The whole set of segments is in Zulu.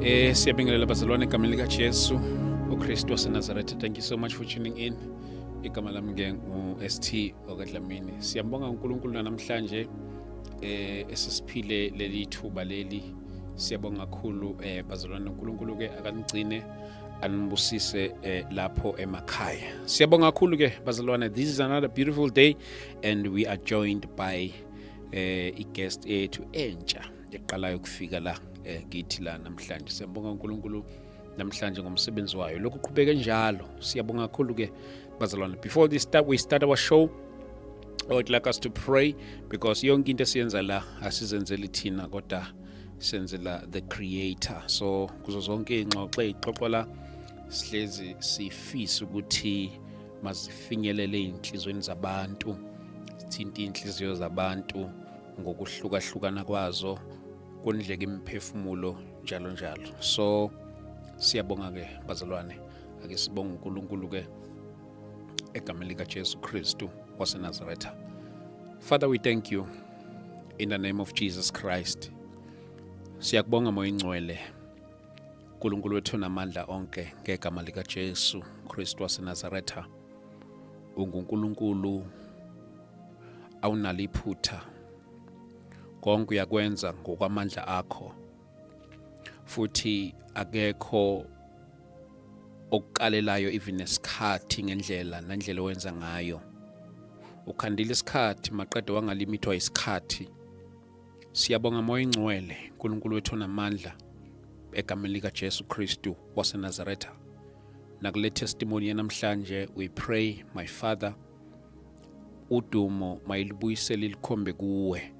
Siyabingelela bazalwane egameni lika Jesu uKristu waseNazaretha. Thank you so much for tuning in. Igama lami ke ngu ST okaDlamini. Siyambonga uNkulunkulu namhlanje esisiphile leli thuba leli. Siyabonga kakhulu bazalwane, uNkulunkulu ke akanigcine anibusise lapho emakhaya. Siyabonga kakhulu ke bazalwane. This is another beautiful day and we are joined by i-guest yethu entsha eqalayo ukufika la kithi la namhlanje. Siyabonga uNkulunkulu namhlanje ngomsebenzi wayo, lokhu qhubeke njalo. Siyabonga kakhulu ke bazalwane. Before this start, we start our show, I would like us to pray because yonke into esiyenza la asizenzeli thina kodwa senzela the creator. So kuzo zonke iy'ngxoxo ey'xoxwa la sihlezi sifisa ukuthi mazifinyelele ey'nhliziyweni zabantu, sithinte iy'nhliziyo zabantu ngokuhlukahlukana kwazo, kondleka imiphefumulo njalo njalo. So siyabonga ke bazalwane, ake sibonge uNkulunkulu ke egameni lika Jesu Kristu waseNazaretha. Father, we thank you in the name of Jesus Christ. Siyakubonga Moya Ingcwele, uNkulunkulu wethu namandla onke, ngegama lika Jesu Kristu waseNazaretha. UnguNkulunkulu, awunalo iphutha, konke uyakwenza ngokwamandla akho, futhi akekho okukalelayo even nesikhathi ngendlela nendlela owenza ngayo. Ukhandile isikhathi maqede wangalimithwa isikhathi. Siyabonga Moya Ingcwele, uNkulunkulu wethu onamandla, egameni lika Jesu Kristu waseNazaretha. Nakule testimony yanamhlanje, we pray, my Father, udumo mayilubuyisele likhombe kuwe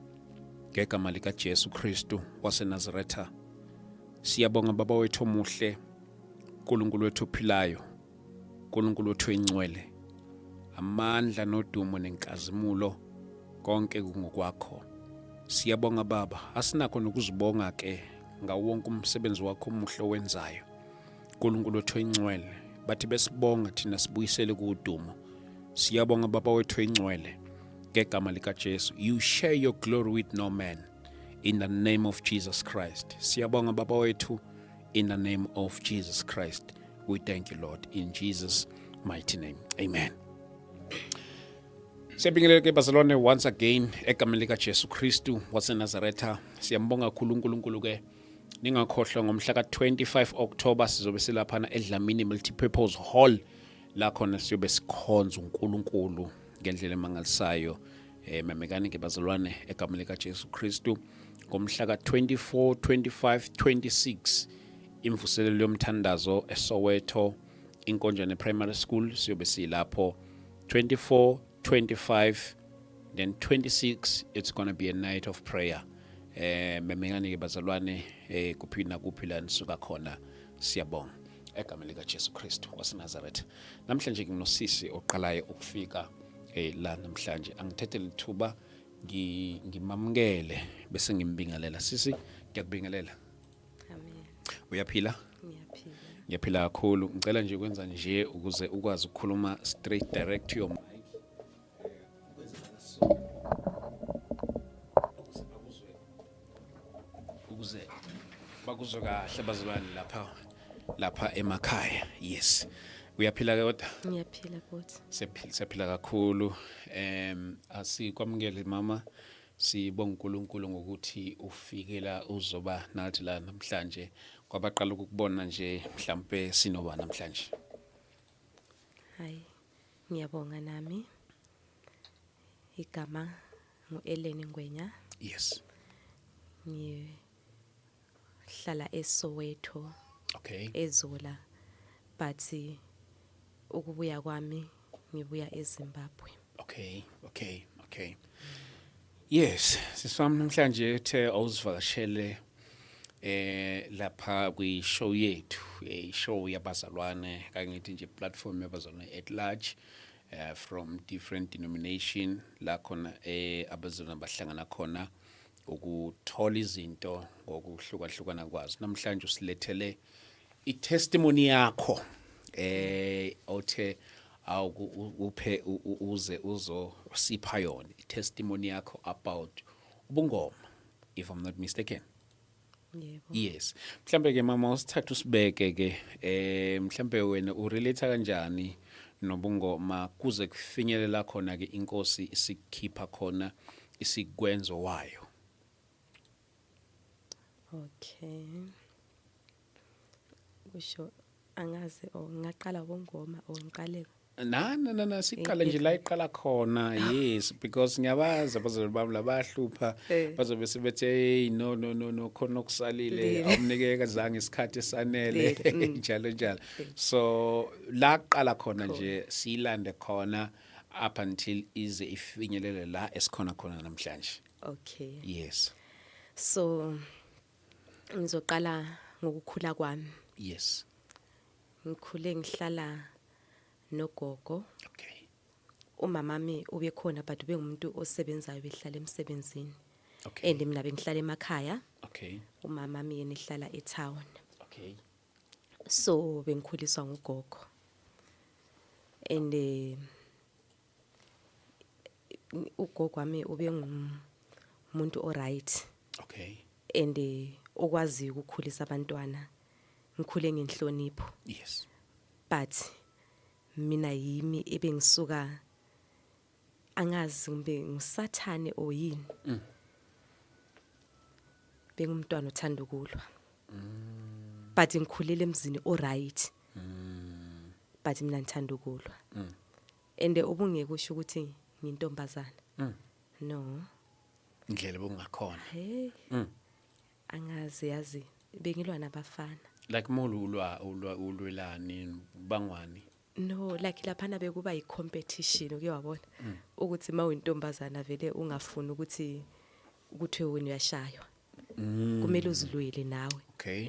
ngegama lika Jesu Kristu waseNazaretha. Siyabonga Baba wethu omuhle, uNkulunkulu wethu ophilayo, uNkulunkulu wethu oyingcwele. Amandla nodumo nenkazimulo konke kungokwakho. Siyabonga Baba, asinakho nokuzibonga ke ngawo wonke umsebenzi wakho omuhle owenzayo. uNkulunkulu wethu oyingcwele, bathi besibonga thina sibuyisele kudumo. Siyabonga Baba wethu oyingcwele ngegama lika Jesu. You share your glory with no man in the name of Jesus Christ. Siyabonga Baba wethu in the name of Jesus Christ. We thank you, Lord, in Jesus' mighty name. Amen. Siyabingelela ke bazalwane once again egameni lika Jesu Kristu waseNazaretha. Siyambonga kakhulu uNkulunkulu ke. Ningakhohlwa, ngomhla ka-25 October sizobe silaphana eDlamini Multipurpose Hall, la khona siyobe sikhonza uNkulunkulu ngendlela emangalisayo. Memekani ke bazalwane egameni lika Jesu Kristu. Ngomhla ka-24, 25, 26 imvuselelo yomthandazo eSoweto, Inkonjane Primary School, siyobe silapho 24, 25 then 26. It's going to be a night of prayer. Memekani ke bazalwane kuphi nakuphi la nisuka khona. Siyabonga egameni lika Jesu Kristu waseNazaretha. Namhlanje nginosisi oqalayo ukufika la namhlanje. Angithethe lithuba ngimamukele bese ngimbingelela. Sisi, ngiyakubingelela. Amen. Uyaphila? Ngiyaphila. Ngiyaphila kakhulu. Ngicela nje ukwenza nje ukuze ukwazi ukukhuluma straight direct to your mic. Ukuze bakuzwe kahle bazalwane lapha emakhaya. Yes. Uyaphila ke kodwa? Ngiyaphila futhi. Siyaphila, siyaphila kakhulu. Asikwamukele mama. Sibonga uNkulunkulu ngokuthi ufikela uzoba nathi la namhlanje. Kwabaqala ukukubona nje mhlambe sinoba namhlanje. Hayi. Ngiyabonga nami. Igama ngu-Ellen Ngwenya. Ngihlala eSoweto. EZola. But ukubuya kwami ngibuya eZimbabwe. Okay. Yes, siswami, namhlanje uthe awuzivakashele lapha kwi show yethu, show yabazalwane, kangithi nje platform yabazalwane at large from different denomination, la khona abazalwane bahlangana khona ukuthola izinto ngokuhlukahlukana kwazo. Namhlanje usilethele i-testimony yakho othe awuphe uze uzosipha yona, i-testimony yakho about ubungoma, if I'm not mistaken. Yebo. Yes. Mhlambe ke mama usithatha usibeke ke mhlambe wena urelate kanjani nobungoma kuze kufinyelela khona ke inkosi isikhipha khona isikwenzo wayo. Okay. Kusho angazi o ngaqala ubungoma o ngiqale Na na na, na siqale nje la iqala khona, yes, because ngiyabazi abazali bami labahlupha bazobe sebethe, "Hey, no, no, no, no, khona okusalile." Lile. Awumnikeka zange isikhathi esanele. Lile. Njalo njalo. So la kuqala khona nje siyilande khona up until ize ifinyelele la esikhona khona namhlanje. Okay. Yes. So ngizoqala ngokukhula kwami. Ngikhule ngihlala nogogo. Umamami ube khona, but ubengumuntu osebenzayo, behlala emsebenzini. And mina bengihlala emakhaya. Umamami yena ehlala etown. So bengikhuliswa ngugogo. And ugogo wami ube ngumuntu oright and okwaziyo ukukhulisa abantwana. Ngikhule ngenhlonipho. But mina yimi ebengisuka angazi kumbe ngusathane oyini. Bengumntwana othanda ukulwa. But ngikhulele emzini oright. But mina ngithanda ukulwa. And ubungeke usho ukuthi ngintombazana. No. Indlela bungakhona. Hey. Angazi, yazi bengilwa nabafana. Like molo ulwa ulwa ulwelani, bangwani? No, like laphana bekuba i-competition, uke wabona ukuthi mawuyintombazana vele ungafuni ukuthi kuthiwe wena uyashaywa. Kumele uzilwele nawe.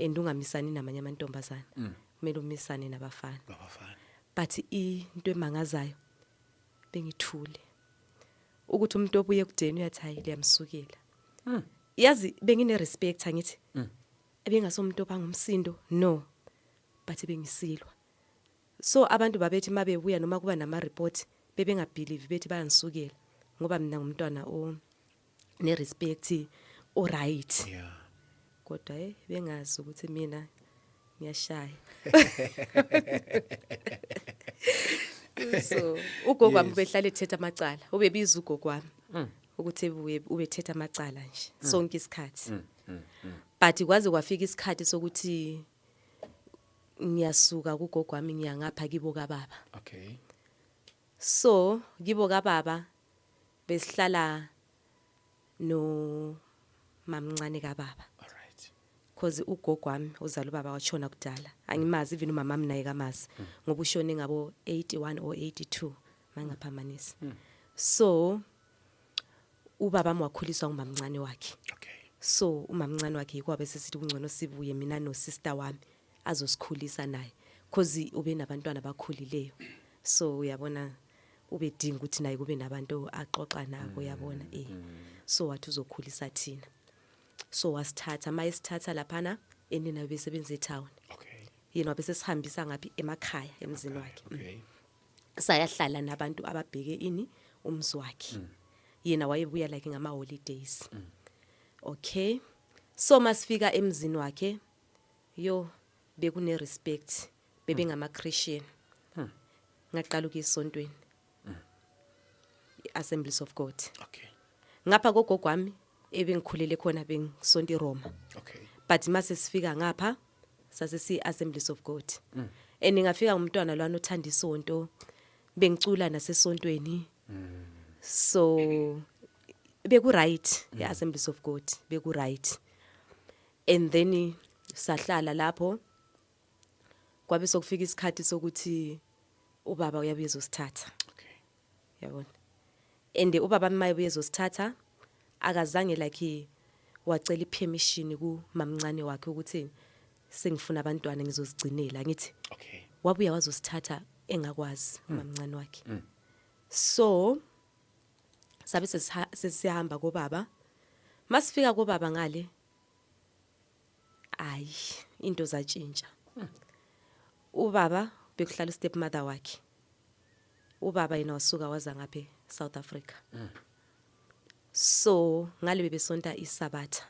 And ungamisani namanye amantombazana. Kumele umisane nabafana. Babafana. But into emangazayo, bengithule. Ukuthi umuntu obuye ekudeni uyathi, "Hayi, liyamsukela." Yazi bengine respect, angithi. Ebengasomuntu obangumsindo, no. But bengisilwa. So abantu babethi mabebuya noma kuba nama report, bebengabelieve, bethi bayangisukela ngoba mina ngumntwana o ne respect, o right. Kodwa bengazi ukuthi mina ngiyashaya. So ugogo wami behlala ethetha amacala, ubebiza ugogo wami ukuthi ebuye, ubethetha amacala nje sonke isikhathi. But kwaze kwafika isikhathi sokuthi ngiyasuka kugogo wami, ngiya ngapha kibo kababa. So kibo kababa besihlala no mamncane kababa. All right. Cause ugogo wami ozala ubaba washona kudala. Angimazi, even umama wami naye kamazi ngoba ushone ngabo 81 or 82, mangaphamanisi. So ubaba wami wakhuliswa ngumamncane wakhe. So umamncane wakhe yikho wabe sesithi kungcono sibuye mina no sister wami, azosikhulisa naye, cause ube nabantwana abakhulileyo. So uyabona ubedinga ukuthi naye kube nabantu axoxa nabo, uyabona. So wathi uzokhulisa thina. So wasithatha, mayesithatha laphana enina besebenza etown. Yena wabe sesihambisa ngaphi, emakhaya, emzini wakhe. Sayahlala nabantu ababheke ini, umzi wakhe. Yena wayebuya like ngama holidays. Okay, so masifika emzini wakhe, yo, bekune respect, bebengama Christian. Ngaqala ukuya esontweni, Assemblies of God. Ngapha kogogo wami ebengikhulele khona bengisonta iRoma. But mase sifika ngapha sase si Assemblies of God. And ngafika ngumntwana lwana othanda isonto, bengicula nasesontweni. So beku right, iAssemblies of God beku right. And then sahlala lapho, kwabe sokufika isikhathi sokuthi ubaba uyabuya ezosithatha. Yabona, and ubaba mayebuye ezosithatha akazange like wacela ipermission ku mamncane wakhe ukuthi sengifuna abantwana ngizozigcinela, ngithi. Wabuya wazosithatha engakwazi mamncane wakhe. So sabe sesihamba kobaba. Masifika kobaba ngale, ayi, into zatshintsha. Ubaba bekuhlala step mother wakhe. Ubaba yena wasuka waza ngapha South Africa. So ngale bebesonta iSabatha.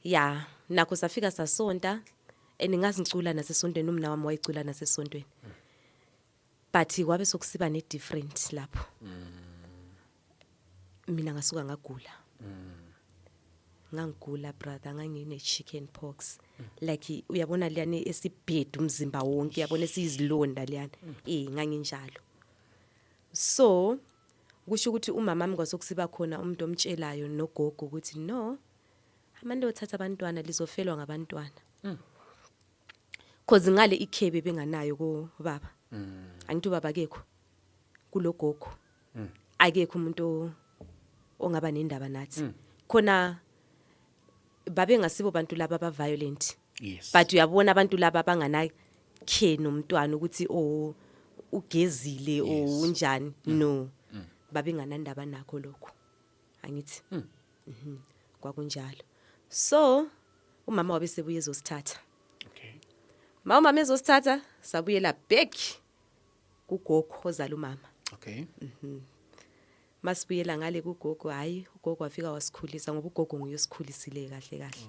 Ya, nakho safika sasonta, and ngazicula nasesontweni, umna wami wayicula nasesontweni, but kwabe sokusiba ne different lapho. Mina ngasuka ngagula. Ngangigula, brother, ngangine chicken pox, like uyabona liyani esibhedu umzimba wonke, uyabona esiyizilonda liyani, nganginjalo. So kusho ukuthi umama wami kwasokusiba khona umuntu omtshelayo nogogo ukuthi no, amanje othatha abantwana, lizofelwa ngabantwana, cause ngale ikhebe benganayo ko baba. Angithi ubaba akekho kulogogo, akekho umuntu ongaba nendaba nathi khona. Babengasibo bantu laba aba violent, but uyabona abantu laba abangana care nomntwana ukuthi oh, ugezile or unjani. No, babenganandaba nakho lokho, angithi? Kwakunjalo. So umama wabe sebuye ezosithatha. Ma umama ezosithatha, sabuyela back kugogo ozala umama. Masibuyela ngale kugogo, hayi, ugogo wafika wasikhulisa, ngoba ugogo nguye osikhulisile kahle kahle.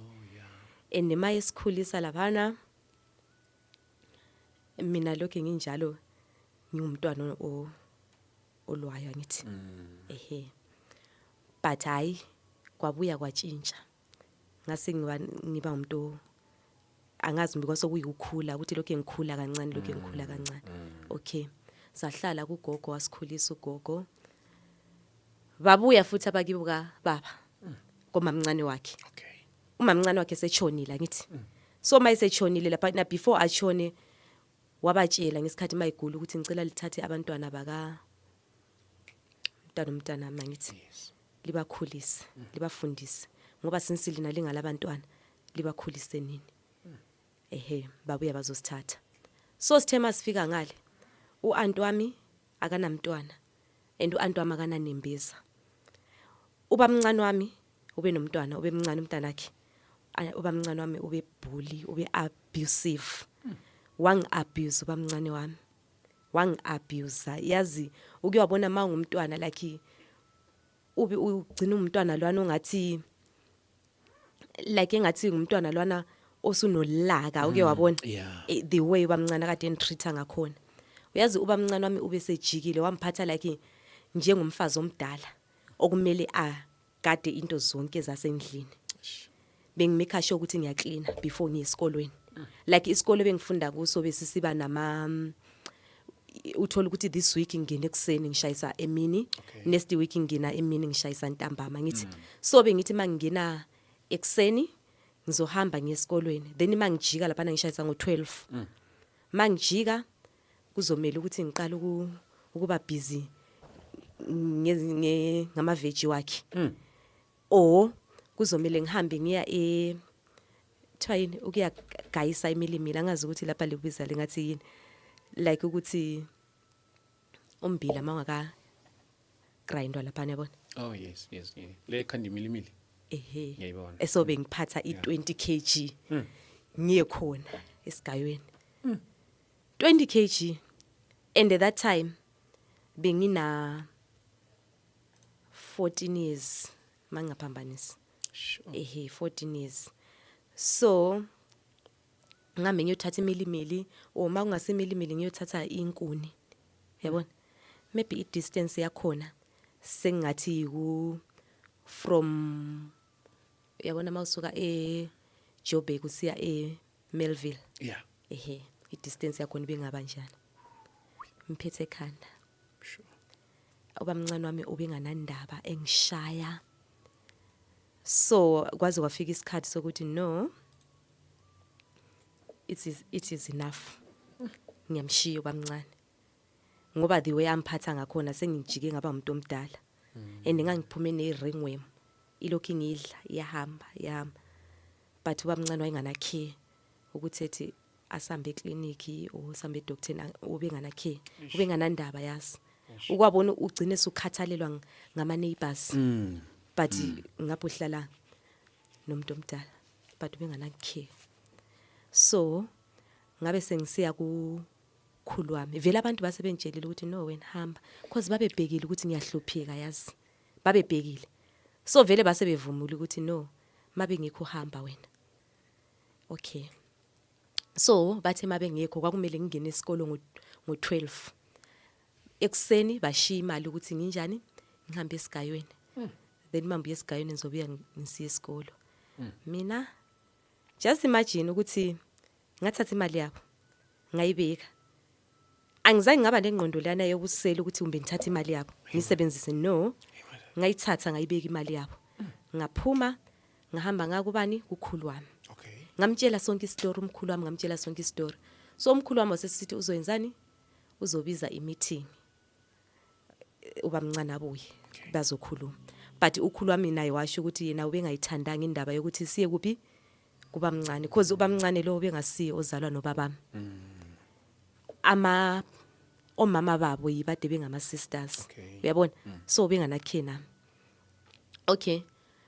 And ma esikhulisa laphana, mina lokho nginjalo, ngingumntwana olwayo, angithi? Ehe, but hayi, kwabuya kwatshintsha, ngase ngiba umuntu angazi, because okuyikukhula ukuthi lokho ngikhula kancane, lokho ngikhula kancane. Okay, sahlala kugogo, wasikhulisa ugogo. Babuya futhi abakibo ka baba komamncane wakhe. Umamncane wakhe sechonile, angithi? So mayisechonile lapha na, before achone, wabatshela ngesikhathi mayigula ukuthi ngicela lithathe abantwana baka mntana, umntana, angithi? Yes. Libakhulise, libafundise, ngoba since lina lingalabantwana, libakhulise nini. Ehe, babuya bazosithatha. So sithe masifika ngale, uanti wami akanamntwana, and uanti wami akananembeza. Ubamncane wami ube nomntwana, ube mncane umntanakhe. Ubamncane wami ube bully, ube abusive, wangi abuse ubamncane wami, wangi abuse. Yazi, ukuyabona mangumntwana, like ube ugcina umntwana lwana ongathi, like engathi ngumntwana lwana osunolaka, uke wabona? Yeah. The way ubamncane kade engitreat ngakhona, uyazi, ubamncane wami ube sejikile, wamphatha like njengomfazi omdala okumele agade into zonke zasendlini. Bengimake sure ukuthi ngiyaklina before ngiye esikolweni. Like isikole bengifunda kuso besisiba nama, uthola ukuthi this week ngingena ekuseni, ngishayisa emini. Next week ngingena emini, ngishayisa ntambama, ngithi. So bengithi mangingena ekuseni, ngizohamba ngiye esikolweni, then mangijika lapha ngishayisa ngo12. Mangijika kuzomela ukuthi ngiqale ukuba busy ngama-veggie wakhe, or kuzomela ngihambe ngiya e, kuthiwa yini, ukuya gayisa imilimili, angazi ukuthi lapha libiza lingathi yini, like ukuthi umbila mawungaka grindwa lapha, yabona? Oh yes. Le khanda imilimili. Ehe. Ngiyayibona. Esobe ngiphatha i20 kg, ngiye khona esigayweni, 20 kg, and at that time bengina 14 years, mangaphambanisi. Ehe, 14 years. So ngihambe ngiyothatha imilimili, or makungasimilimili ngiyothatha inkuni, yabona? Maybe i distance yakhona sengathi ku from, uyabona mawusuka e Joburg usiya e Melville. Ehe, i distance yakhona ibingaba njani, ngiphethe ekhanda. Ubamncane wami ubenganandaba, engishaya. So kwaze kwafika isikhathi sokuthi no, it is enough, ngiyamshiya ubamncane, ngoba the way amphatha ngakhona, sengijike ngaba umuntu omdala, and ngangiphume ne ringworm, ilokhu ingidla, iyahamba iyahamba, but ubamncane wayengana care ukuthi ethi asambe eclinic or sambe edoctoreni, ubengana care, ubenganandaba. Yazi, ukwabona ugcine sukhathalelwa ngama neighbors, but ngapho uhlala nomuntu omdala, but ubengana care. So ngabe sengisiya ku khulu wami. Vele abantu base bengitshelile ukuthi no, wena hamba, cause babebhekile ukuthi ngiyahlupheka, yazi, babebhekile. So vele base bevumile ukuthi no, Mabengekho hamba wena. Okay, so bathe mabengekho, kwakumele ngingene isikolo ngo-12 ekuseni. Bashiya imali ukuthi nginjani, ngihambe esigayweni, then mambuye esigayweni ngizobuya ngisiye esikolo. Mina, just imagine ukuthi ngathatha imali yabo ngayibeka. Angizange ngaba nengqondo lana yokusela ukuthi kumbe ngithathe imali yabo ngiyisebenzise. No, ngayithatha, ngayibeka imali yabo, ngaphuma, ngahamba ngakubani, kukhulu wami. Ngamtshela sonke isitori umkhulu wami, ngamtshela sonke isitori. So umkhulu wami wasesithi uzoyenzani? Uzobiza i-meeting, ubamncane abuye, bazokhuluma. But ukhulu wami naye washo ukuthi yena ubengayithandanga indaba yokuthi siye kuphi, kubamncane, because ubamncane lo ubengasiye ozalwa nobabami, ama omama babo yibade bengama sisters. Uyabona, so benganakhe nami. Okay,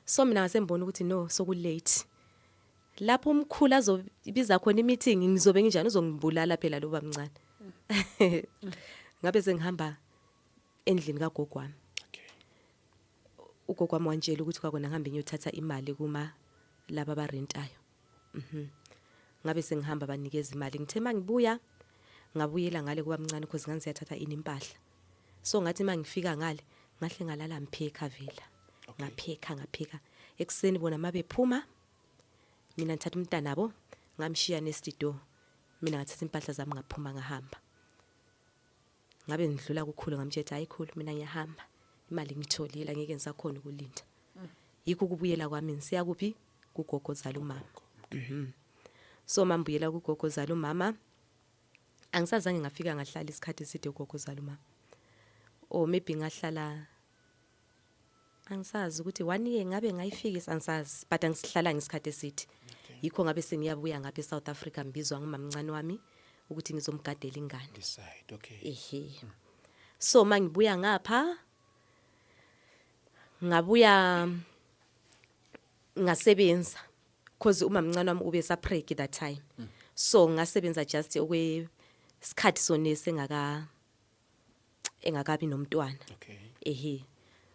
so mina ngasembona ukuthi no, soku late lapho umkhulu azobiza khona i-meeting, ngizobe nginjani? Uzongibulala phela lo bamncane. Ngabe sengihamba endlini kagogo wami. Ugogo wami wantshela ukuthi kwakona ngihambe ngiyothatha imali kuma laba abarentayo. Ngabe sengihamba, banikeza imali. Ngithe mangibuya, ngabuyela ngale kuba mncane, because ngangisiyathatha ini, impahla. So ngathi mangifika ngale, ngahle ngalala, ngipheka vela. Ngapheka, ngapheka ekuseni. Bona mabephuma, mina ngithatha umntana nabo, ngamshiya next door. Mina ngathatha impahla zami, ngaphuma, ngahamba. Ngabe ngidlula kukhulu, ngamtshela, hayi khulu, mina ngiyahamba, imali ngitholile, angeke ngisakhona ukulinda. Yikho ukubuyela kwami ngisiya kuphi? Kugogo zala umama. So mambuyela kugogo zala umama, angisazange ngafika ngahlala isikhathi eside ugogo zala umama, or maybe ngahlala, angisazi ukuthi one year ngabe ngayifikisa, angisazi, but angisihlalanga isikhathi eside. Yikho ngabe sengiyabuya ngapha eSouth Africa, ngibizwa ngumamncane wami ukuthi ngizomgadela ingane. This side, okay. Ehe, so mangibuya ngapha, ngabuya ngasebenza, cause umamncane wami ube sapreg that time. So ngasebenza just okwe sikhathi sonesi engakabi nomntwana. Ehe,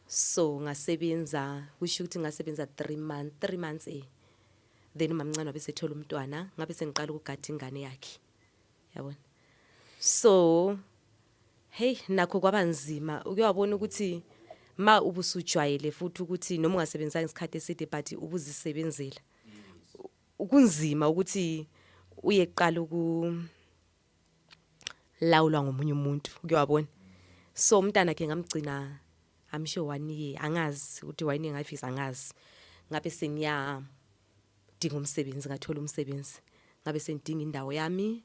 so ngasebenza, kusho ukuthi ngasebenza 3 months, 3 months, then umamncane wabe sethola umntwana, ngabe sengiqala ukugada ingane yakhe, yabona. So hey, nakho kwaba nzima ukuyabona ukuthi ma ubusujwayele futhi ukuthi noma ungasebenzanga isikhathi eside, but ubuzisebenzela, kunzima ukuthi uyeqala uku lawulwa ngomunye umuntu, ukuyabona. So umntana ke ngamgcina, I'm sure one year, angazi ukuthi one year ngayifisa, angazi. Ngabe sengiya dinga umsebenzi, ngathola umsebenzi, ngabe sengidinga indawo yami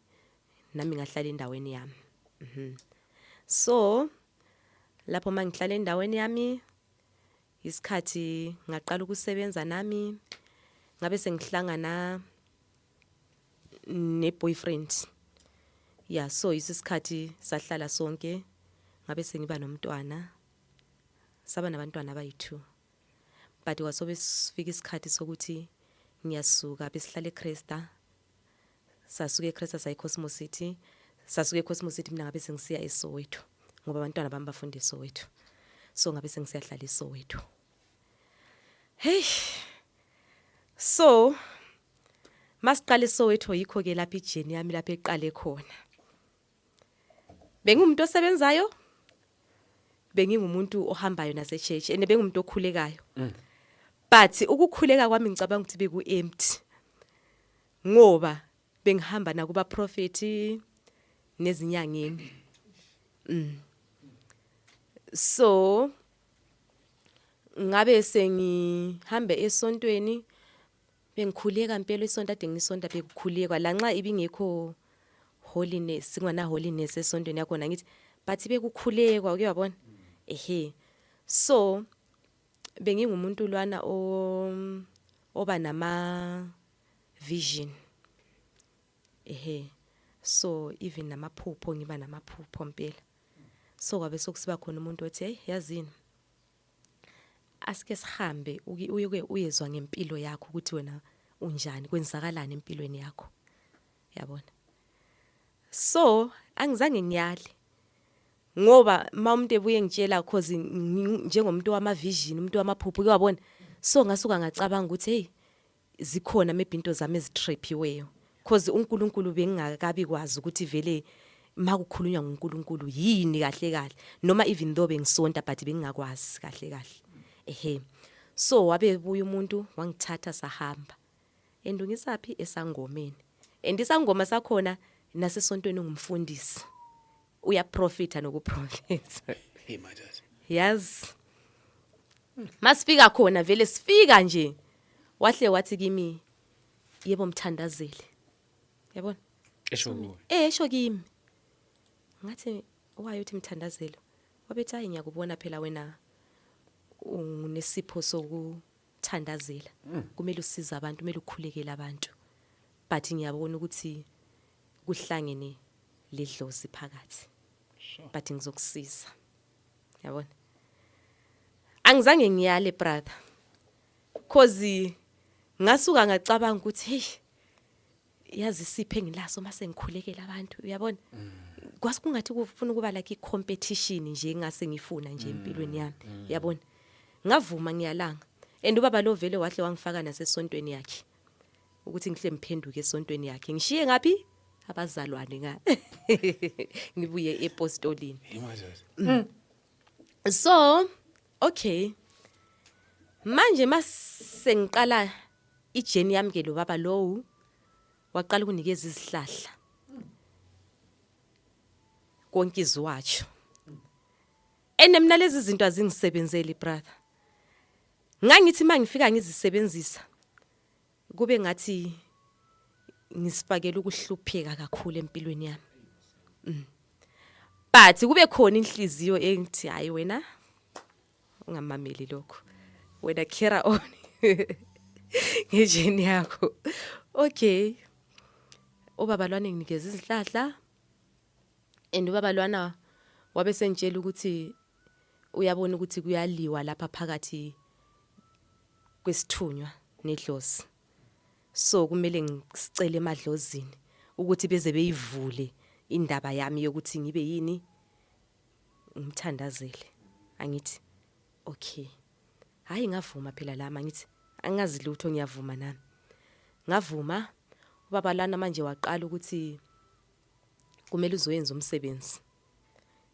nami, ngahlala endaweni yami. So lapho mangihlala endaweni yami, isikhathi ngaqala ukusebenza nami, ngabe sengihlangana ne boyfriend. Yeah, so isikhathi sahlala sonke, ngabe sengiba nomntwana, saba nabantwana abayi2. But kwasobe sifika isikhathi sokuthi ngiyasuka. Besihlala eCresta, sasuka eCresta saya eCosmo City, sasuka eCosmo City, mina ngabe sengisiya eSoweto, ngoba abantwana bami bafunda eSoweto. So ngabe sengisiyahlala eSoweto. Hey, so masiqala eSoweto, yikho ke lapha i-journey yami lapha eqale khona. Bengumuntu osebenzayo, bengingumuntu ohambayo nase church, and bengumuntu okhulekayo, but ukukhuleka kwami ngicabanga ukuthi beku empty, ngoba bengihamba nakuba prophet nezinyangeni. So ngabe sengihambe esontweni, bengikhuleka impela. Isonto ade ngisonta bekukhulekwa, lanxa ibingekho holiness, singwana holiness esontweni yakhona ngithi, but bekukhulekwa, ukuyabona. Ehe, so bengingumuntu lwana o oba nama vision. Ehe, so even namaphupho, ngiba namaphupho impela. So kwabe sokusiba khona umuntu othi, hey, yazini, asike sihambe uye uyezwa ngempilo yakho ukuthi wena unjani, kwenzakalani empilweni yakho, yabona. So angizange ngiyale, ngoba ma umuntu ebuye ngitshela, cause njengomuntu wama vision, umuntu wamaphupho, uyabona. So ngasuka ngacabanga ukuthi hey. Zikhona maybe into zami ezitraphiweyo, cause uNkulunkulu bengingakabi kwazi ukuthi vele makukhulunywa ngoNkulunkulu yini kahle kahle, noma even though bengisonta, but bengingakwazi kahle kahle. Ehe, so wabe buya umuntu, wangithatha, sahamba and ngisaphi esangomeni, and isangoma sakhona nasesontweni ungumfundisi, uyaprofita nokuprofita. Hey madoda. Yazi, masifika khona vele, sifika nje, wahle wathi kimi, "Yebo, mthandazele," yabona. Esho kuwe? Eh, esho kimi. Ngathi, "Wayo uthi mthandazelo?" Wabethi, "Hayi, ngiyakubona phela, wena unesipho sokuthandazela, kumele usize abantu, kumele ukhulekele abantu, but ngiyabona ukuthi kuhlangene ledlozi phakathi, but ngizokusiza." Yabona, angizange ngiyale, brother, cause ngasuka ngacabanga ukuthi, hey, yazi isipho engilaso mase ngikhulekela abantu, uyabona, kwase kungathi kufuna ukuba like i-competition nje, ngase ngifuna nje empilweni yami, uyabona. Ngavuma, ngiyalanga, and ubaba lo vele wahle wangifaka nasesontweni yakhe ukuthi ngihle ngiphenduke esontweni yakhe, ngishiye ngapi abazalwane, nga ngibuye epostolini. Hey madoda. So okay, manje mase ngiqala ijourney yami ke, lo baba lowu waqala ukunikeza izihlahla konke, iziwatsho, ene mina lezi zinto azingisebenzeli, brother. Ngangithi mangifika ngizisebenzisa, kube ngathi ngisifakela ukuhlupheka kakhulu empilweni yami. But kube khona inhliziyo engithi, "Hayi wena, ungamameli lokho, wena carry on ngejourney yakho." Okay, ubaba lwana nginikeza izihlahla, and ubaba lwana wabe sengitshela ukuthi uyabona ukuthi kuyaliwa lapha phakathi kwesithunywa nedlozi, so kumele ngisicele emadlozini ukuthi beze beyivule indaba yami yokuthi ngibe yini, ngimthandazele. Angithi okay, hayi, ngavuma phela lama, ngithi angazi lutho, ngiyavuma nami, ngavuma. Ubaba lana manje waqala ukuthi kumele uzoyenza umsebenzi,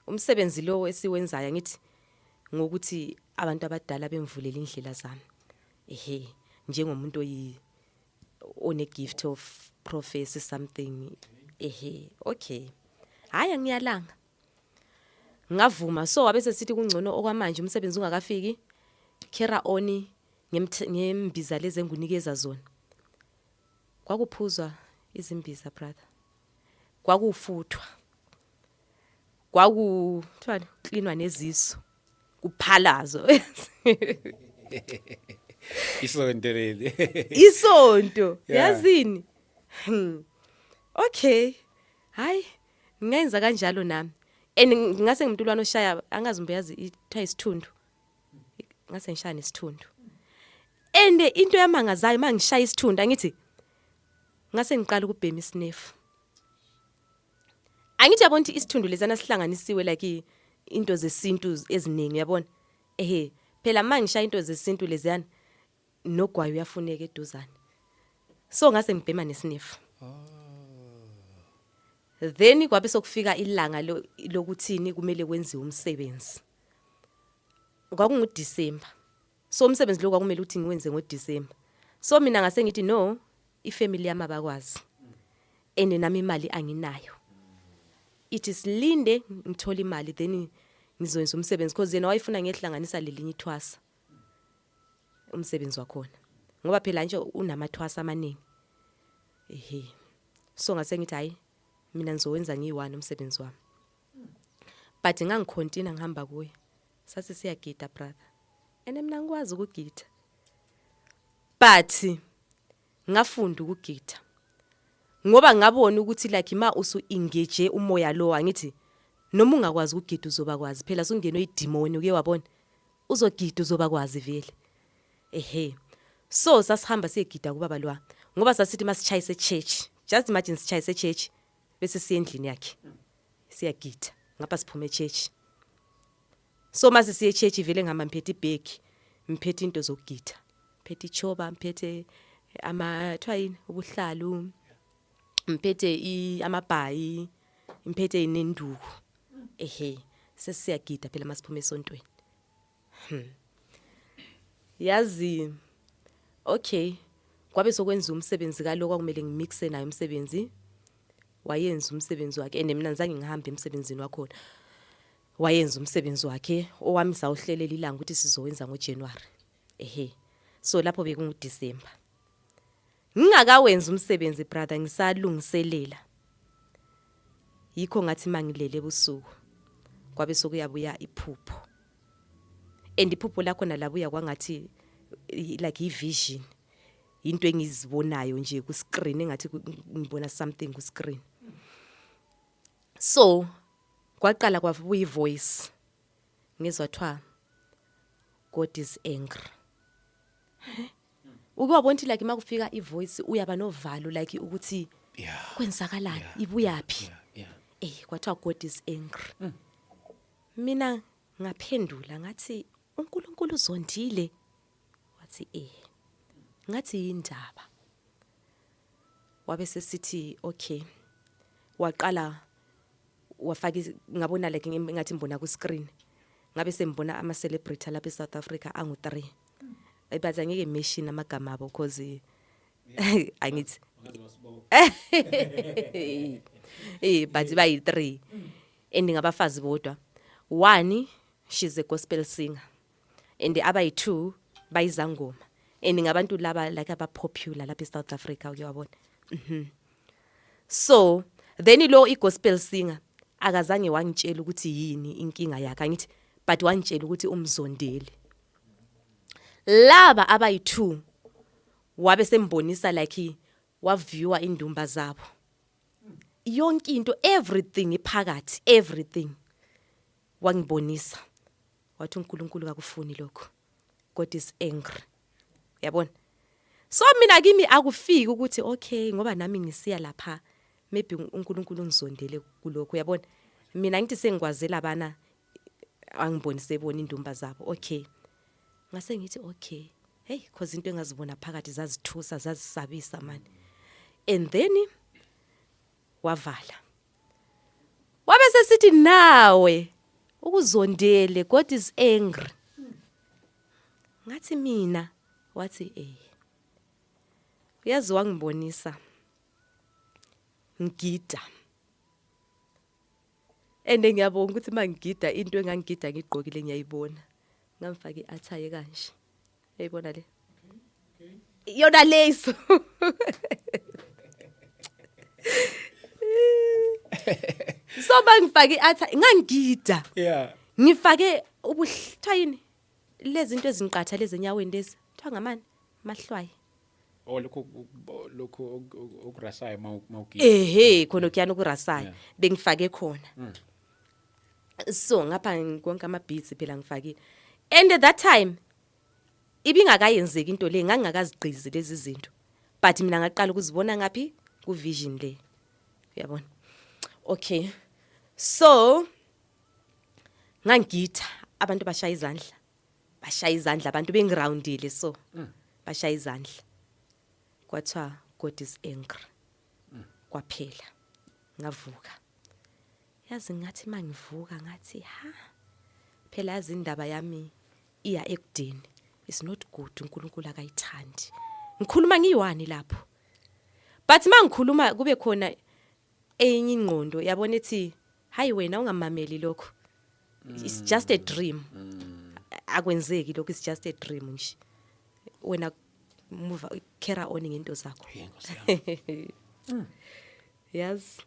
umsebenzi lo esiwenzayo, ngithi ngokuthi abantu abadala bemvulela indlela zami, ehe, njengomuntu oyi one gift of prophecy something. Ehe, okay, hayi, ngiyalanga, ngavuma. So wabe sesithi kungcono okwamanje umsebenzi ungakafiki, carry on ngembiza lezi engunikeza zona. Kwakuphuzwa izimbiza, brother, kwakufuthwa, kwaku kuthiwani, klinwa nezisu, kuphalazo. Isonto leli. Isonto. Yazini. Okay, hayi, ngingenza kanjalo nami, and ngase ngimntulwana oshaya, angazi umbe, yazi ithiwa isithundu, ngase ngishaya nesithundu, and into yamangazayo, mangishaya isithundu, angithi ngase ngiqala ukubhema isinefu. Angithi yabona ukuthi isithundu lezana sihlanganisiwe like into zesintu eziningi, uyabona. Ehe, phela mangishaya into zesintu leziyana, nogwayi uyafuneka eduzane, so ngase ngibhema nesinifu. Then kwabe sokufika ilanga lokuthini, kumele kwenziwe umsebenzi. KwakunguDecember, so umsebenzi lo kwakumele ukuthi ngiwenze ngoDecember. So mina ngase ngithi, no, ifamily yami abakwazi, and nami imali anginayo, ithi silinde ngithola imali, then ngizoyenza umsebenzi, because yena wayefuna ngehlanganisa lelinye ithwasa umsebenzi wakhona, ngoba phela nje unamathwasa amaningi. Ehe, so ngase ngithi, hayi, mina ngizowenza ngiyi-one umsebenzi wami, but ngangicontinue ngihamba kuye, sathi siyagida, brother, and mina ngikwazi ukugida, but ngafunda ukugida ngoba ngabona ukuthi like ma usu engage umoya lo, angithi noma ungakwazi ukugida uzoba kwazi phela, sungenwe idemoni, uke wabona uzogida, uzoba kwazi vele. Ehe, so sasihamba siyegida kubaba lwa, ngoba sasithi masitshayise church, just imagine, sitshayise church bese siye endlini yakhe siyagida, ngapha siphume echurch. So mase siye echurch vele ngihamba ngiphethe ibag, ngiphethe into zokugida, ngiphethe ichoba, ngiphethe Ama thiwa yini, ubuhlalu, ngiphethe amabhayi, ngiphethe nenduku. Ehe, sesiyagida phela masiphuma esontweni. Yazi, okay, kwabe sokwenza umsebenzi kaloko kwakumele ngimixe naye umsebenzi. Wayenza umsebenzi wakhe and mina ngizange ngihambe emsebenzini wakhona. Wayenza umsebenzi wakhe, owami sawuhlelela ilanga ukuthi sizowenza ngoJanuary. Ehe, so lapho bekunguDecember. Ngingakawenzi umsebenzi, brother, ngisalungiselela. Yikho ngathi mangilele ebusuku kwabe sokuyabuya iphupho, and iphupho lakho nalabuya kwangathi like i-vision, into engizibonayo nje ku screen, engathi ngibona something ku screen. So kwaqala kwavuya ivoice, ngizwa thiwa, "God is angry." Uke wabona ukuthi like makufika ivoice uyaba novalo, like ukuthi kwenzakalani, ibuyaphi? yeah. Kwathiwa, "God is angry." Mina ngaphendula ngathi, "uNkulunkulu uzondile?" Wathi, "Eh." Ngathi, "Indaba?" Wabe sesithi, okay, waqala wafaka ngabona like ngathi ngibona ku screen, ngabe sembona ama celebrity lapha eSouth Africa angu 3, but angeke mention amagama abo because angithi but bayi 3 and ngabafazi bodwa. One, she's a gospel singer, and abayi 2 bayizangoma, and ngabantu laba like aba popular lapha eSouth Africa, uyabona. So then lo i-gospel singer akazange wangitshela ukuthi yini inkinga yakhe, angithi, but wangitshela ukuthi umzondele. Laba abayi2 wabe sembonisa, like waviewa indumba zabo yonke into, everything iphakathi, everything wangibonisa. Wathi, "uNkulunkulu kakufuni lokho, God is angry." Yabona, so mina kimi akufiki ukuthi okay, ngoba nami ngisiya lapha, maybe uNkulunkulu ungizondele kulokho. Uyabona, mina ngithi sengikwazela bana angibonise bona indumba zabo. Okay, ngase ngithi okay, hey, cause into engazibona phakathi zazithusa, zazisabisa man. And then wavala, wabe sesithi, "Nawe ukuzondele, God is angry." Ngathi mina, wathi, "Eh." Uyazi, wangibonisa ngigida, ende ngiyabonga ukuthi mangigida into engangigida ngigqokile ngiyayibona. Ngamfaka iattire kanje, uyayibona le yona leso. So bangifake iattire, ngangigida, ngifake ubuhlwa yini lezi zinto ezinqatha lezi enyaweni, lezi kuthiwa ngamani, mahlwayi. Oh, lokhu okurasayo mawugida. Ehe, khona kuyana okurasayo. Bengifake khona, so ngapha konke ama beads phela ngifakile, and at that time ibingakayenzeki into le, ngangingakazigqizi lezi zinto, but mina ngaqala ukuzibona ngaphi, ku vision le, uyabona. Okay, so ngangigida, abantu bashaya izandla, bashaya izandla, abantu bengiroundile, so bashaya izandla, kwathiwa, "God is angry." Kwaphela, ngavuka. Yazi, ngathi mangivuka ngathi, ha, phela yazi indaba yami iya ekudeni, it's not good, uNkulunkulu akayithandi. Ngikhuluma ngiyiwani lapho, but mangikhuluma kube khona enye ingqondo, yabona, ethi, "Hayi wena, ungamameli lokho, it's just a dream, akwenzeki lokho, it's just a dream nje, wena move, carry on ngento zakho." Hey, Nkosi yami. Yes,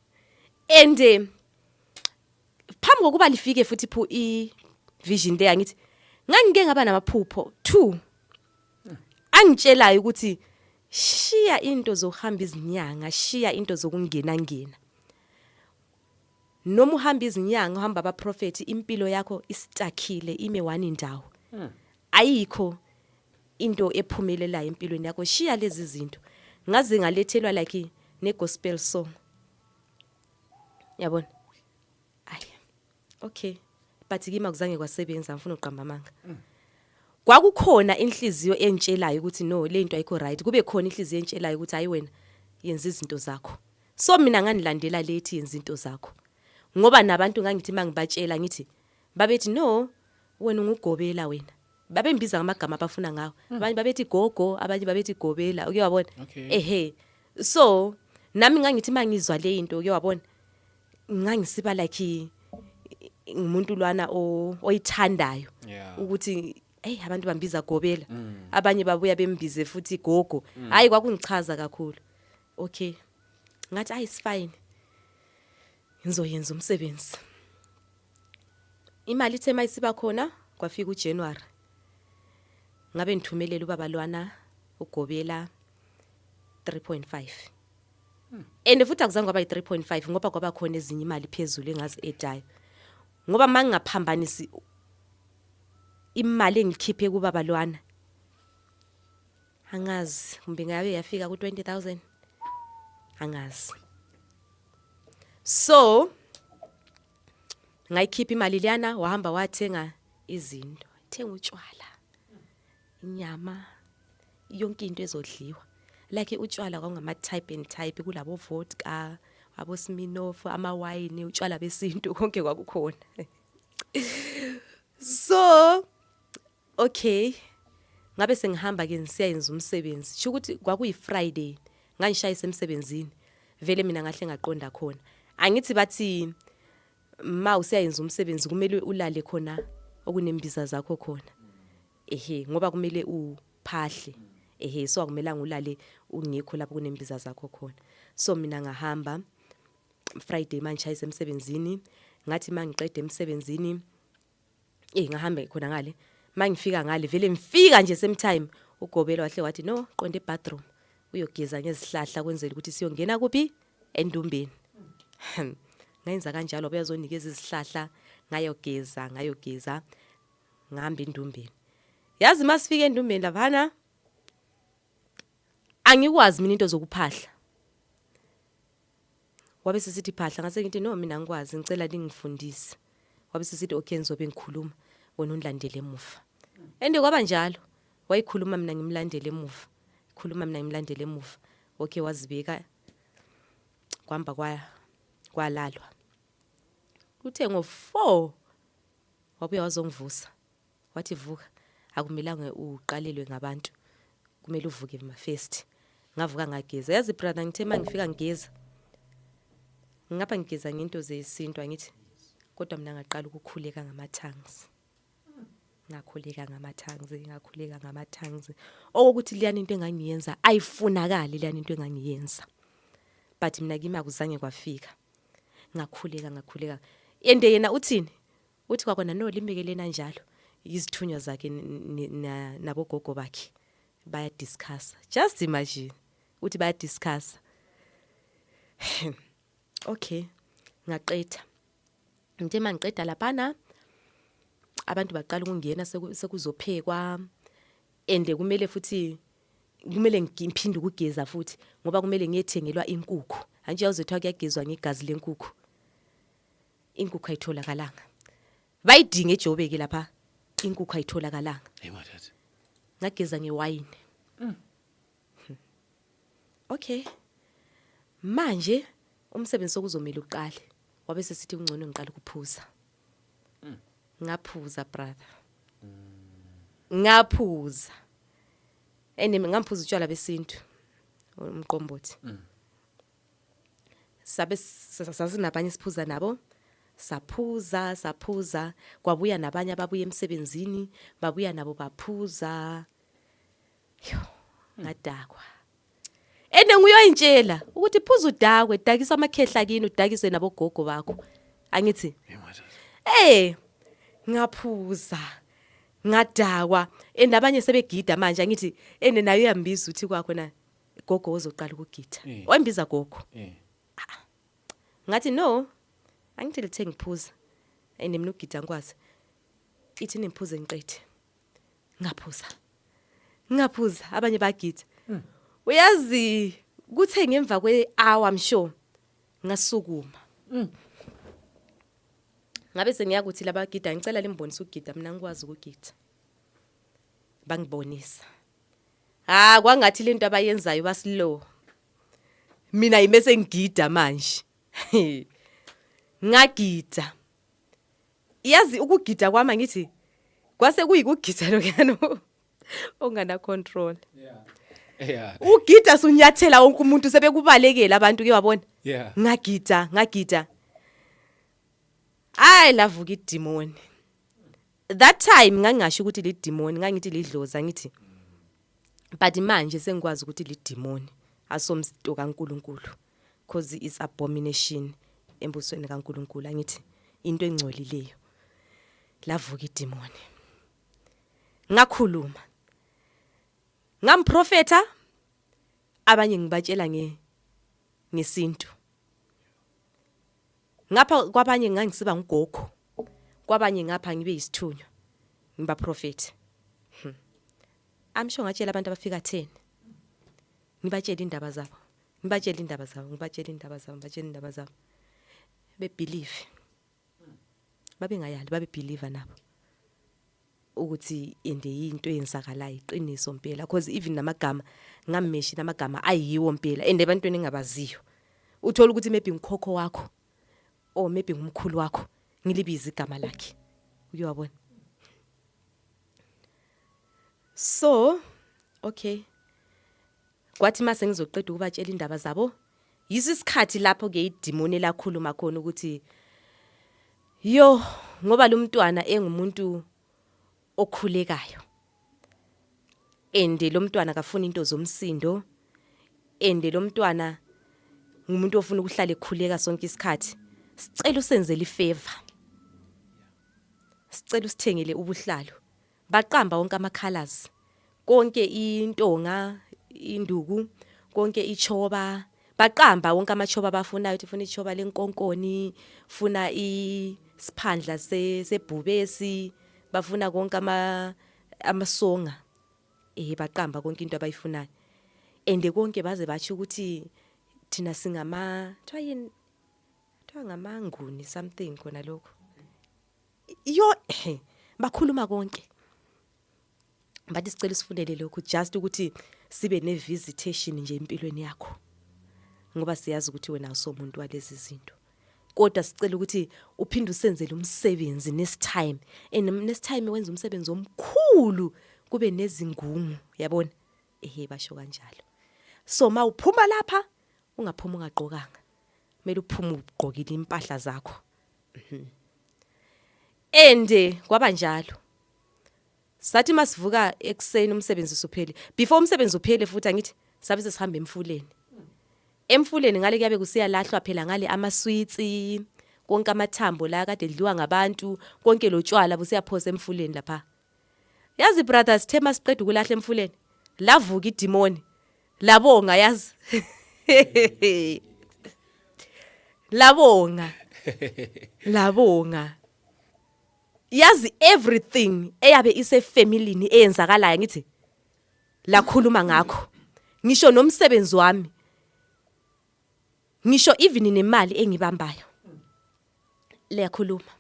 and phambi kokuba lifike futhi phu i vision le, angithi ngangike ngaba namaphupho two angitshelayo ukuthi shiya into zokuhamba izinyanga, shiya into zokungena ngena, noma uhamba izinyanga, uhamba abaprofeti, impilo yakho istuckile, ime one indawo, ayikho into ephumelelayo empilweni yakho, shiya lezi zinto. Ngaze ngalethelwa like ne gospel song, yabona. Ay, okay, but kimi akuzange kwasebenza, ngifuna uqamba amanga. Kwakukhona inhliziyo entshelayo ukuthi no, le nto ayikho right, kube khona inhliziyo entshelayo ukuthi hayi wena, yenza izinto zakho. So mina ngandilandela lethi yenza into zakho, ngoba nabantu ngangithi mangibatshela ngithi, babethi no, wena ungugobela wena. Babembiza ngamagama abafuna ngawo. Abanye babethi gogo, abanye babethi gobela, uke wabona? Okay. Ehe, so nami ngangithi mangizwa le into, uke wabona, ngangisiba like ngumuntu lwana oyithandayo ukuthi hey, abantu bambiza gobela, abanye babuya bembize futhi gogo. Hayi, kwakungichaza kakhulu. Okay, ngathi ayi, it's fine, ngizoyenza umsebenzi. Imali ithe mayisiba khona, kwafika uJanuary, ngabe ngithumelela ubaba lwana ugobela 3.5, and futhi akuzange kwaba yi-3.5 ngoba kwaba khona ezinye imali phezulu engazi edayo, ngoba mangingaphambanisi imali engikhiphe kubaba lwana, angazi kumbe ngabe yafika ku-20,000, angazi. So ngayikhipha imali liyana, wahamba wathenga izinto, thenga utshwala, inyama, yonke into ezodliwa. Like utshwala kwakungama type and type, kulabo vodka, abo Smirnoff, amawayini, utshwala besintu, konke kwakukhona. So okay, ngabe sengihamba ke ngisiyayenza umsebenzi. Sho ukuthi kwakuyi Friday, ngangishayisa emsebenzini vele mina, ngahle ngaqonda khona. Angithi bathi ma usiyayenza umsebenzi kumele ulale khona okunembiza zakho khona, ehe, ngoba kumele uphahle, ehe, so akumelanga ulale ungekho lapho kunembiza zakho khona. So mina ngahamba Friday mangishayisa emsebenzini. Ngathi mangiqeda emsebenzini, ngahambe khona ngale. Mangifika ngale, vele ngifika nje same time, ugobela wahle wathi no, qonde ebathroom uyogeza ngezihlahla, kwenzela ukuthi siyongena kuphi, endumbeni. Ngayenza kanjalo, bayazonikeza izihlahla, ngayogeza, ngayogeza, ngihamba endumbeni. Yazi masifika endumbeni laphana, angikwazi mina into zokuphahla. Wabe sesithi phahla, ngase ngithi no, mina angikwazi, ngicela ningifundise. Wabe sesithi okay, ngizobe ngikhuluma, wena undilandele emuva. And kwaba njalo, wayikhuluma, mina ngimlandele emuva, khuluma, mina ngimlandele emuva. Okay, wazibeka, kwamba kwaya kwalalwa. Kuthe ngo4 wabuya wazongivusa, wathi vuka, akumelanga uqalelwe ngabantu, kumele uvuke ma first. Ngavuka, ngageza. Yazi brother, ngithe mangifika ngigeza, ngapha ngigeza ngento zesintu, angithi, kodwa mina ngaqala ukukhuleka ngama-tongues, ngakhuleka ngama-tongues, ngakhuleka ngama-tongues, okokuthi liyani into engangiyenza ayifunakali, liyani into engangiyenza, but mina kimi akuzange kwafika. Ngakhuleka, ngakhuleka, ende yena uthini, uthi kwakona no, limekelena njalo izithunywa zakhe nabogogo bakhe bayadiscussa. Just imagine, uthi bayadiscussa. Okay, ngaqeda. Ngithe mangiqeda laphana, abantu baqala ukungena, sekuzophekwa, and kumele futhi kumele ngiphinde ukugeza futhi, ngoba kumele ngiyethengelwa inkukhu. Anje yawuzothiwa kuyagezwa ngegazi lenkukhu, inkukhu ayitholakalanga, bayidinga eJobeke lapha, inkukhu ayitholakalanga. Hey mathatha. Ngageza ngewayini. Okay, manje umsebenzi sokuzomela uqale. Wabe sesithi kungcono ngiqale ukuphuza. Ngaphuza brother, ngaphuza, ene ngamphuza utshwala besintu, umqombothi. Sabe sasinabanye siphuza nabo, saphuza, saphuza, kwabuya nabanye ababuya emsebenzini, babuya nabo baphuza. Yo, ngadakwa. Ende nguyoyintshela ukuthi phuza udakwe, dakisa amakhehla kini, udakise nabogogo bakho, angithi? Hey mathatha. Ngaphuza, ngadakwa, and abanye sebegida manje, angithi? Ende nayo uyambiza, uthi kwakho na gogo ozoqala ukugida. Wayimbiza gogo. Ngathi no, angithi lithe ngiphuza, and mina ugida ngikwazi, ithi niphuze ngiqethe. Ngaphuza, ngaphuza, abanye bagida. Uyazi kuthe ngemva kwe-hour, I'm sure, ngasukuma, ngabe sengiyakuthi labagida, ngicela limbonise ukugida, mina ngikwazi ukugida. Bangibonisa. Ha, kwangathi lento abayenzayo baslow. Mina yime sengigida manje. Ngagida. Yazi ukugida kwami ngithi kwase kuyikugida lokuyana ongana control. Ugida sunyathela wonke umuntu, sebekubalekela abantu ke, wabona. Ngagida, ngagida. Hayi, lavuka idemon. That time ngangingasho ukuthi lidemon, ngangithi lidlozi ngithi. But manje sengikwazi ukuthi lidemon asomsito kaNkuluNkulu, because it's abomination embusweni kaNkuluNkulu, angithi into engcolileyo. Lavuka idemon. Ngakhuluma. Ngamprofeta, abanye ngibatshela ngesintu. Ngapha kwabanye ngangisiba ngugogo. Kwabanye ngapha ngibe yisithunywa. Ngiba prophet. I'm sure ngatshela abantu abafika 10. Ngibatshela indaba zabo. Ngibatshela indaba zabo, ngibatshela indaba zabo, ngibatshela indaba zabo. Be believe. Babengayali, babe believe nabo. Ukuthi ende into eyenzakalayo iqiniso impela, because even namagama ngammeshi, namagama ayiwo impela, and ebantwini engabaziyo. Uthola ukuthi maybe ngikhokho wakho or maybe ngumkhulu wakho, ngilibiza igama lakhe. Uyabona? So, okay. Kwathi mase ngizoqeda ukubatshela indaba zabo, yiso isikhathi lapho ke idimoni lakhuluma khona ukuthi yo, ngoba lo mntwana engumuntu okhulekayo. Ende lo mntwana akafuni into zomsindo. Ende lo mntwana ngumuntu ofuna ukuhlala ekhuleka sonke isikhathi. Sicela usenzele ifavor. Sicela usithengele ubuhlalo. Baqamba wonke ama colors. Konke intonga, induku, konke ichoba. Baqamba wonke amachoba abafunayo, ukuthi funa ichoba lenkonkoni, funa isiphandla sebhubesi, bafuna konke amasonga. Baqamba konke into abayifunayo. Ende konke baze batsho ukuthi thina singama, kuthiwa yini? Kuthiwa ngamanguni something khona lokho. Yo, bakhuluma konke. Bathi sicela usifunele lokhu just ukuthi sibe ne visitation nje empilweni yakho. Ngoba siyazi ukuthi wena awusomuntu walezi zinto. Kodwa sicela ukuthi uphinde usenzele umsebenzi next time. And next time wenza umsebenzi omkhulu, kube nezingungu, yabona? Ehe, basho kanjalo. So mawuphuma lapha ungaphuma ungagqokanga. Kumele uphume ugqokile impahla zakho. Ende kwaba njalo. Sathi masivuka ekseni umsebenzi usuphele. Before umsebenzi uphele futhi, angithi sabe sesihamba emfuleni. Emfuleni ngale kuyabe kusiyalahlwa phela ngale ama-sweets, konke amathambo la kade edliwa ngabantu, konke lotshwala busiyaphosa emfuleni lapha. Yazi brothers, sithe masiqeda ukulahla emfuleni, lavuka idimoni. Labonga yazi. Labonga. Labonga. Yazi everything eyabe isefamilini eyenzakalayo, ngithi lakhuluma ngakho. Ngisho nomsebenzi wami. Ngisho even nemali engibambayo. Liyakhuluma.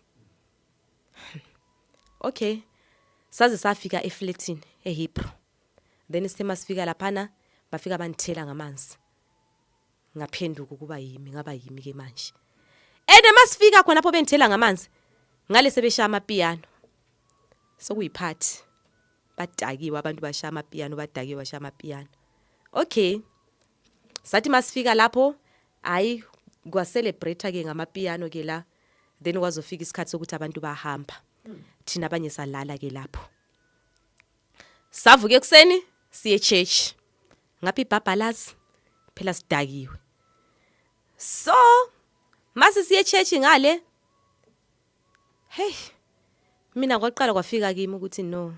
Okay. Saze safika eflatini eHillbrow. Then sithe masifika laphana bafika bandithela ngamanzi. Ngaphenduka ukuba yimi, ngaba yimi ke manje. Ene masifika khona lapho bendithela ngamanzi, ngale sebeshaya amapiano. Sokuyiphathi. Badakiwe abantu, bashaya amapiano, badakiwe, bashaya amapiano. Okay. Sathi masifika lapho, hayi, kwa celebrate ke ngamapiano ke la. Then kwazofika isikhathi sokuthi abantu bahamba. Thina abanye salala ke lapho. Savuka ekuseni siye church. Ngapha ibhabhalazi phela sidakiwe. So mase siye church ngale, hey, mina kwaqala kwafika kimi ukuthi no.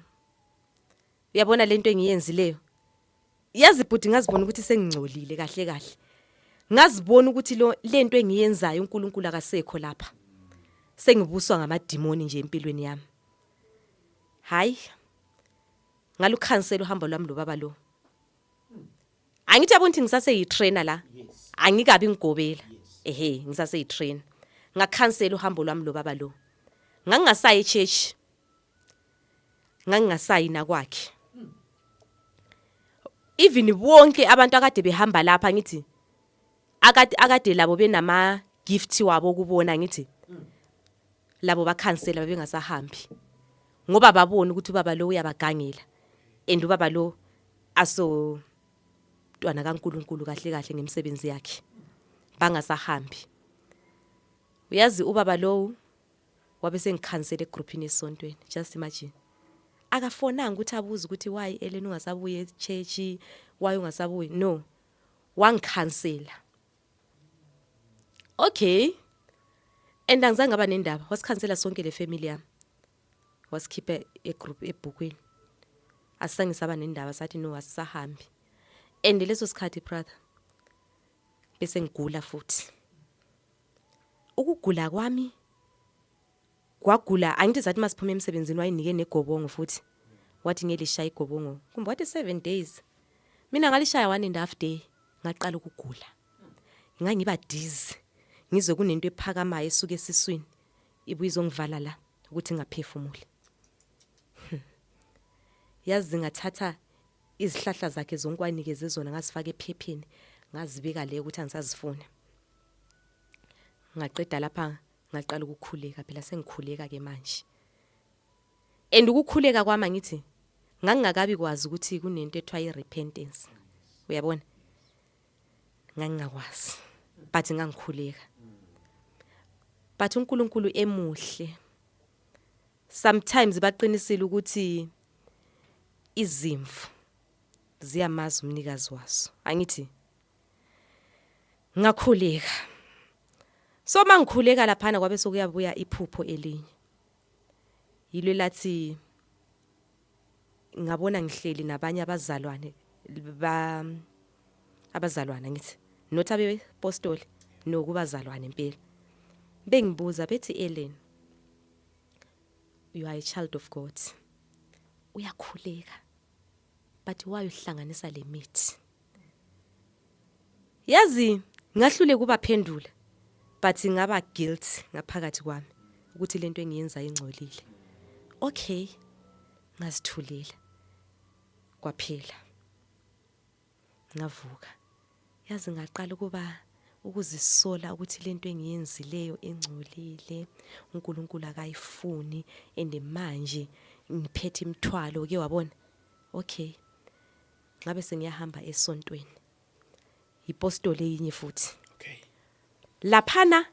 Uyabona lento engiyenzileyo. Yazi bhuti, ngazibona ukuthi sengingcolile kahle kahle. Ngazibona ukuthi lo lento engiyenzayo, uNkulunkulu akasekho lapha. Sengibuswa ngamadimoni nje empilweni yami. Hayi. Ngalukhansela uhambo lwami lo baba lo. Angithi yabona ukuthi ngisase yi-trainer la. Angikabi ngigobela. Ehe, ngisase yi-trainer. Ngakhansela uhambo lwami lo baba lo. Ngangingasayi echurch. Ngangingasayi nakwakhe. Even bonke abantu akade behamba lapha, ngithi akade labo benama gift wabo kubona, ngithi labo bakhansela, babengasahambi ngoba babona ukuthi ubaba lo uyabagangela and ubaba lo aso mntwana kaNkuluNkulu kahle kahle ngemisebenzi yakhe, bangasahambi. Uyazi, ubaba lo wabe sengikhansela egroupini esontweni. Just imagine, akafonanga ukuthi abuze ukuthi why Ellen ungasabuyi e-church, why ungasabuyi. No, wangikhansela. Okay, and angizange ngaba nendaba. Wasikhansela sonke le family yami, wasikhipha egroup ebhukwini. Asisange saba nendaba, sathi no, asisahambi. And leso sikhathi, brother, bese ngigula futhi. Ukugula kwami kwagula, angithi zathi masiphuma emsebenzini wayinike negobongo futhi, wathi ngelishaya igobongo kumbe wathi 7 days. Mina ngalishaya 1.5 day, ngaqala ukugula, ngangiba dizzy, ngizwe kunento ephakamayo esuke esiswini ibuye izongivala la ukuthi ngaphefumuli. Yazi, ngathatha izihlahla zakhe zonke wanikeze zona, ngazifaka ephepheni, ngazibeka le ukuthi angisazifuni. Ngaqeda lapha, ngaqala ukukhuleka phela. Sengikhuleka ke manje, and ukukhuleka kwami, ngithi ngangingakabi kwazi ukuthi kunento ethiwa i-repentance, uyabona? Ngangingakwazi, but ngangikhuleka. But uNkulunkulu emuhle, sometimes baqinisile ukuthi izimvu ziyamazi umnikazi wazo, angithi? Ngakhuleka. So mangikhuleka laphana, kwabe sokuyabuya iphupho elinye, yilo lathi ngabona ngihleli nabanye abazalwane ba abazalwana, ngithi not abepostoli, nokubazalwane impela. Bengibuza bethi, "Ellen, you are a child of God, uyakhuleka, but why uhlanganisa le mithi?" Yazi, ngahlule kubaphendula, but ngaba guilt ngaphakathi kwami ukuthi lento engiyenza ingcolile. Okay, ngazithulela, kwaphela. Ngavuka, yazi, ngaqala ukuba ukuzisola ukuthi lento engiyenzileyo engcolile, uNkulunkulu akayifuni, and manje ngiphethe imithwalo ke, wabona? Okay, ngabe sengiyahamba esontweni, ipostoli eyinye futhi. Laphana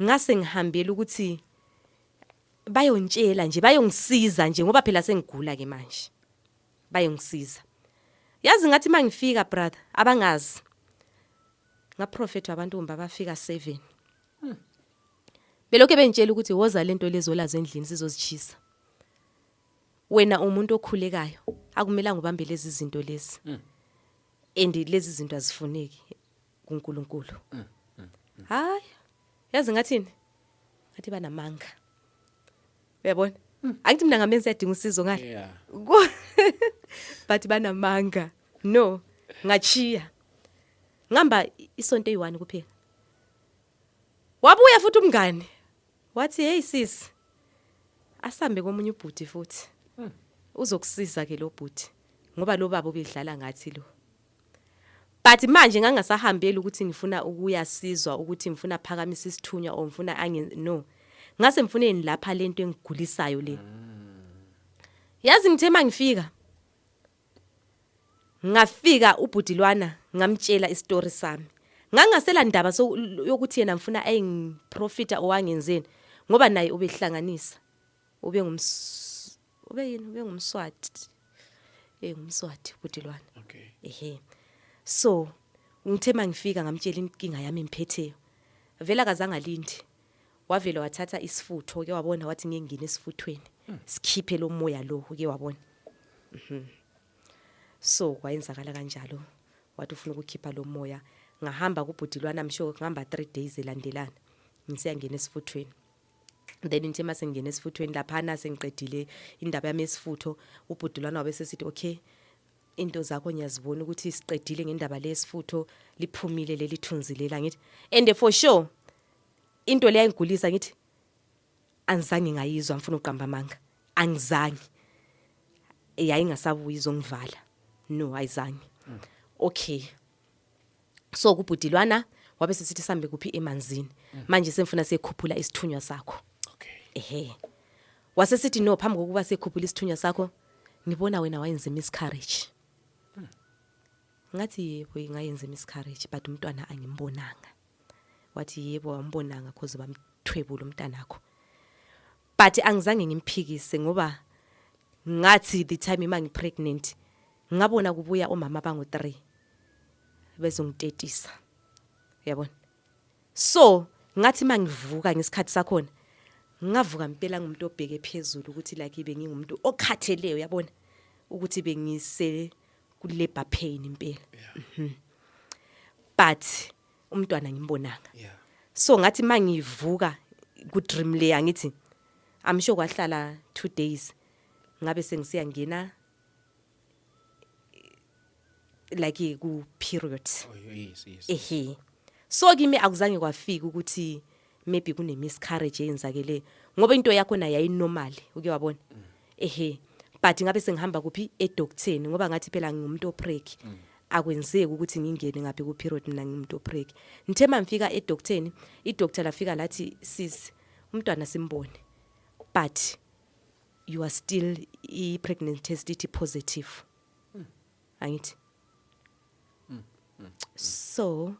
ngase ngihambela ukuthi bayontshela nje, bayongisiza nje, ngoba phela sengigula ke manje, bayongisiza. Yazi, ngathi mangifika, brother, abangazi, ngaprofetha abantu kumbe abafika 7, belokho bengitshela ukuthi woza lento lezolazo endlini, sizozichisa. Wena umuntu okhulekayo, akumelanga ubambe lezi zinto lezi, and lezi zinto azifuneki kuNkulunkulu. Hayi, yazi ngathini? Ngathi banamanga, uyabona? Angithi mina ngamenza yadinga usizo ngale. But banamanga. No, ngachiya, ngamba isonto eyi1 kuphela. Wabuya futhi umngane, wathi, "Hey sis, asambe komunye ubhuti futhi, uzokusiza ke lo bhuti, ngoba lo baba ubedlala ngathi lo." But manje ngangasahambeli ukuthi ngifuna ukuyasizwa, ukuthi ngifuna phakamisa isithunywa or ngifuna ange. No, ngase ngifuneni lapha lento engigulisayo le. Yazi, ngithe mangifika, ngafika ubhudilwana, ngamtshela istory sami. Ngangasela ndaba so yokuthi yena ngifuna ayingiprofita owangenzeni, ngoba naye ubehlanganisa, ube ngums ube yini, ube ngumSwati, ngumSwati ubhudilwana. Ehe, so ngithe mangifika, ngamtshela inkinga yami emphetheyo. Vela akazange alindi, wavela wathatha isifutho ke, wabona? Wathi ngingene esifuthweni, sikhiphe lo moya lo ke, wabona? So kwayenzakala kanjalo, wathi ufuna ukukhipha lo moya. Ngahamba kubhudilwana, msho ngihamba 3 days elandelana ngisiyangena esifuthweni. Then ngithe mase ngingena esifuthweni laphana, sengiqedile indaba yami yesifutho, ubhudilwana wabe sesithi, "Okay, into zakho ngiyazibona ukuthi siqedile ngendaba lesifutho, liphumile leli thunzi lela." Ngithi, and for sure into leya ingigulisa, ngithi angizange ngayizwa, ngifuna uqamba amanga, angizange, yayingasabuyi izongivala. No, ayizange. Okay, so kubhudilwana wabe sesithi sambe kuphi emanzini. Manje semfuna sekhuphula isithunywa sakho. Ehe, wasesithi no, phambi kokuba sekhuphula isithunywa sakho, ngibona wena wayenza miscarriage. Ngathi yebo, ngayenza miscarriage, but umntwana angimbonanga. Wathi yebo, wambonanga cause bamthwebula umntanakho. But angizange ngimphikise ngoba ngathi the time ima ngipregnant ngabona kubuya omama bangu 3 bezongitetisa, uyabona. So ngathi mangivuka ngesikhathi sakhona, ngavuka impela ngumuntu obheke phezulu ukuthi like ibe ngingumuntu okhatheleyo, uyabona, ukuthi bengise ku labor pain impela. But umntwana ngimbonanga. So ngathi mangivuka ku dream le, angithi I'm sure kwahlala 2 days, ngabe sengisiya ngena like ku period. Oh yes. Ehe, so kimi akuzange kwafika ukuthi maybe kune miscarriage eyenzakele ngoba into yakho na yayinormal, uke wabona. Ehe, but ngabe sengihamba kuphi, edoctoreni, ngoba ngathi phela ngingumuntu opreg, akwenzeki ukuthi ngingene ngaphi ku period, mina ngingumuntu opreg. Ngithe mangifika edoctoreni, idoctor lafika lathi, "Sis, umntwana simbone, but you are still i pregnant test ithi positive." Angithi so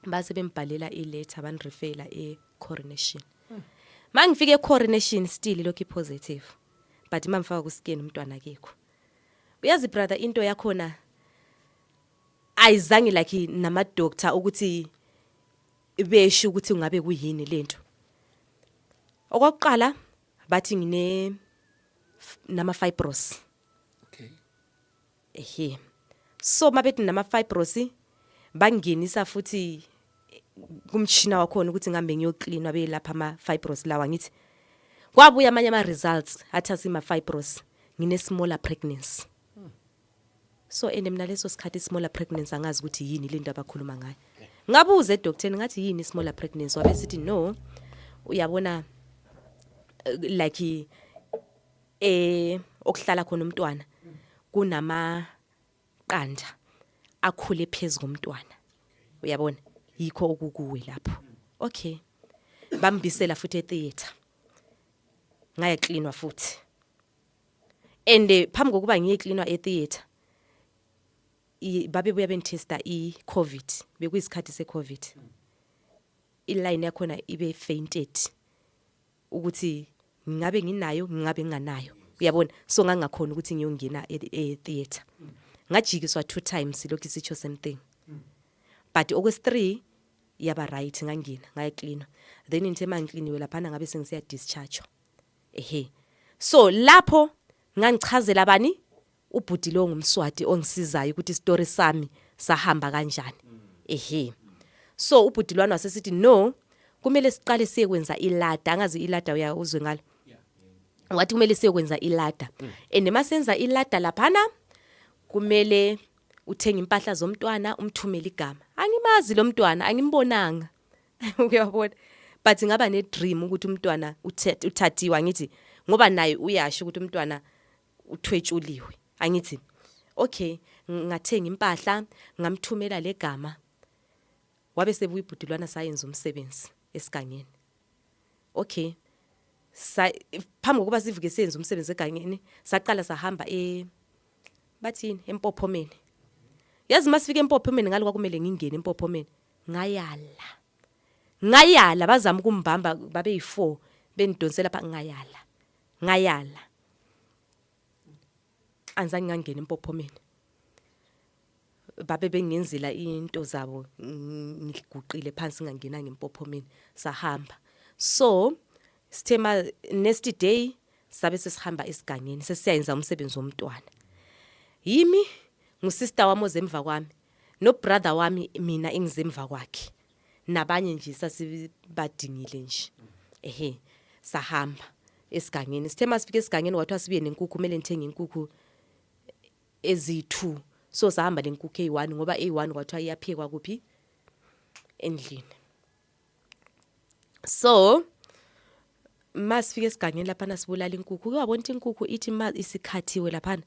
base bembhalela iletter, banirefera e-Coronation. Mangifika e-Coronation, still lokhu positive, but mamfaka ku scan umntwana akekho. Uyazi brother, into yakhona ayizange like nama doctor ukuthi besho ukuthi ngabe kuyini lento. Okokuqala bathi ngine nama fibros. Ehe, so mabethi nama fibros, bangingenisa futhi kumchina wakhona ukuthi ngihambe ngiyocleanwa, belapha ama fibros lawa. Ngithi kwabuya amanye ama results athi asima fibros, ngine smaller pregnancy. So and mina leso sikhathi smaller pregnancy angazi ukuthi yini lento abakhuluma ngayo. Ngabuza edoctoreni, ngathi yini smaller pregnancy? Wabe sithi no, uyabona, like okuhlala khona umntwana kunama qanda akhule phezulu komntwana, uyabona, yikho okukuwe lapho. Okay, bambisela futhi etheater, ngaya cleanwa futhi. And phambi kokuba ngiye cleanwa etheater, babe buya bentesta i-COVID, bekuyisikhathi se-COVID. Iline yakhona ibe fainted ukuthi ngingabe nginayo, ngingabe nginganayo, uyabona. So ngangakhona ukuthi ngiyongena e-theater. Ngajikiswa two times, lokhu isitsho same thing, but okwesi-3 yaba right, ngangena ngayacleanwa. Then ngithe mangikliniwe laphana, ngabe sengisiya discharge. Ehe, so lapho ngangichazela bani, ubhuti lo ngumSwati ongisizayo, ukuthi story sami sahamba kanjani. Ehe, so ubhuti lwana wasesithi no, kumele siqale siyekwenza ilada. Angazi ilada uya uzwe ngalo. Wathi kumele siyokwenza ilada, and masenza ilada laphana kumele uthenge impahla zomntwana, umthumele igama. Angimazi lo mntwana, angimbonanga, uyabona, but ngaba ne dream ukuthi umntwana uthathiwa, ngithi ngoba naye uyasho ukuthi umntwana uthwetshuliwe, angithi. Okay, ngathenga impahla, ngamthumela legama. Wabe sebuya ibhudulwana, sayenza umsebenzi esigangeni. Okay, sa phambi kokuba sivuke senze umsebenzi egangeni, saqala sahamba e bathini, empophomeni. Yazi masifika empophomeni, ngalo kwakumele ngingene empophomeni, ngayala, ngayala. Bazama ukumbamba, babe yi4 bengidonsela pha, ngayala, ngayala, anzange ngangena empophomeni. Babe bengenzela into zabo, ngiguqile phansi, ngangena ngempophomeni. Sahamba, so sithe ma next day sabe sesihamba esigangeni, sesiyayenza umsebenzi womntwana. Yimi ngusister wami ozemva kwami, no brother wami, mina engizemva kwakhe, nabanye nje sasibadingile nje. Ehe, sahamba esigangeni. Sithe masifika esigangeni, kwathiwa sibuye nenkukhu, kumele ngithenge inkukhu eziyi-2. So sahamba lenkukhu eyi-1 ngoba eyi-1 kwathiwa iyaphekwa kuphi, endlini. So masifika esigangeni laphana, sibulala inkukhu. Uke wabona ukuthi inkukhu ithi ma isikhathiwe laphana,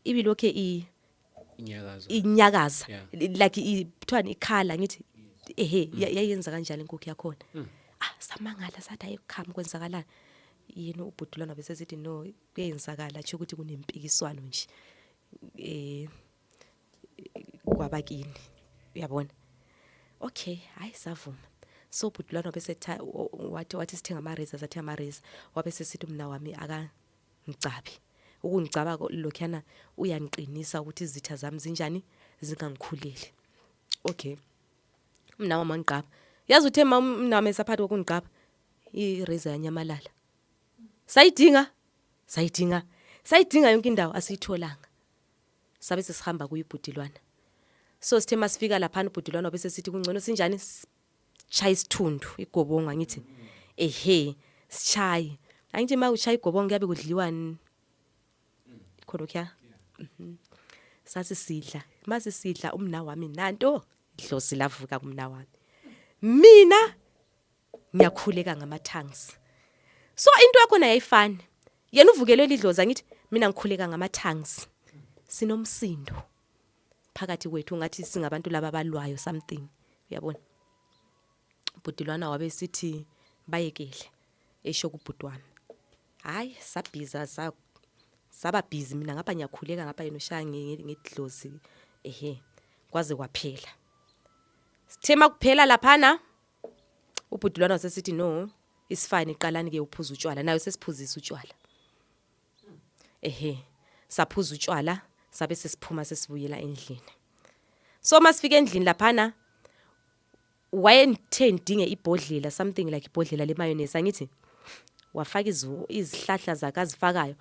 ibilokhe i Inyakaza. Inyakaza. Like kuthiwani, ikhala ngithi ehe, yayenza kanjalo inkukhu yakhona. Ah, samangala, sathi ayikhama, kwenzakalani yini? Ubhudulwana bese sithi no, kuyenzakala nje ukuthi kunempikiswano nje kwabakini, uyabona. Okay, hayi, savuma. So ubhudulwana bese wathi sithenga ama-razor, sathenga ama-razor. Wabe sesithi umna wami akangicabi, ukungicaba lokhuyana uyangiqinisa ukuthi izitha zami zinjani, zingangikhuleli. Okay, umna wami wangiqaba. Yazi, uthe ma umna wami esaphathi kokungiqaba, i-razor yanyamalala. Sayidinga, sayidinga, sayidinga yonke indawo, asiyitholanga. Sabe sesihamba kuyibhudilwana. So sithe masifika laphana, ubhudilwana bese sithi kungcono sinjani, sishaya isithundu, igobongo, angithi ehe, sishaye. Angithi ma ushaya igobongo kuyabe kudliwa khona okya. Sathi sidla, mase sidla, umna wami nanto idlozi lavuka kumna wami. Mina ngiyakhuleka ngama-tongues, so into yakhona yayifani. Yena uvukelwe lidlozi, angithi mina ngikhuleka ngama-tongues. Sinomsindo phakathi kwethu, ngathi singabantu laba abalwayo something, uyabona. Ubhudilwana wabe sithi bayekele, esho kubhuti wami. Hayi, sabhiza, saba busy. Mina ngapha ngiyakhuleka, ngapha yena ushaya ngedlozi. Ehe, kwaze kwaphela. Sithe makuphela laphana, ubhudilwana wasesithi no, it's fine, iqalani ke uphuza utshwala. Nayo sesiphuzisa utshwala. Ehe, saphuza utshwala, sabe sesiphuma, sesibuyela endlini. So masifika endlini laphana, wayenthe ngidinge ibhodlela, something like ibhodlela le-mayonnaise, angithi. Wafaka izihlahla zakhe azifakayo,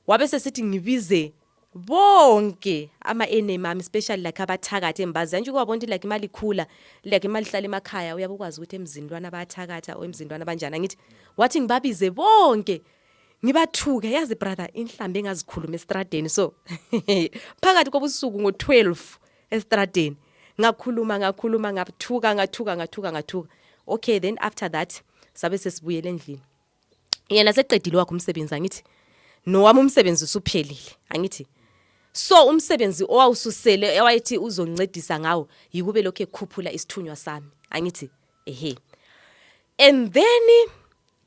wabe sesithi ngibize bonke ama-enemy ami, especially like abathakathi embazi nje. Ukwabona ukuthi like imali ikhula, like imali ihlala emakhaya, uyabe ukwazi ukuthi emzini lwana bayathakatha or emzini lwana banjani, angithi. Wathi ngibabize bonke, ngibathuke. Yazi brother, inhlambi engazikhuluma estradeni. So phakathi kobusuku ngo-12 estradeni ngakhuluma, ngakhuluma, ngathuka, ngathuka, ngathuka, ngathuka. Okay, then after that sabe sesibuyele endlini. Yena seqedile wakhe umsebenzi, angithi nowami umsebenzi usuphelile, angithi. So umsebenzi owawususele ewayethi uzoncedisa ngawo yikube lokhu ekhuphula isithunywa sami, angithi. Ehe, and then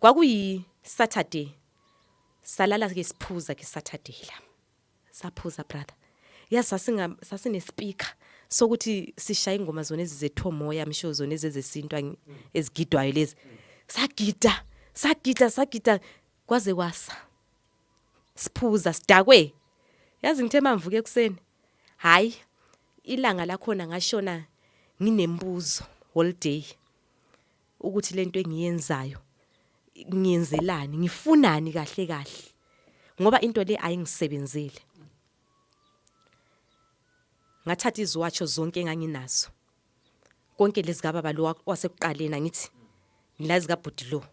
kwakuyi Saturday. Salala ke siphuza ke Saturday la, saphuza brother. Yazi, sasinga sasine speaker sokuthi sishaya ingoma zona ezizethomoya msho, zona ezezesintu ezigidwayo lezi. Sagida, sagida, sagida kwaze kwasa, siphuza sidakwe. Yazi, ngithe mamvuke ekuseni, hayi, ilanga lakhona ngashona nginembuzo whole day ukuthi lento engiyenzayo ngiyenzelani, ngifunani kahle kahle, ngoba into le ayingisebenzeli. Ngathatha iziwatsho zonke enganginazo, konke lezi kababa lo wasekuqaleni, angithi, la zikabhuti lo,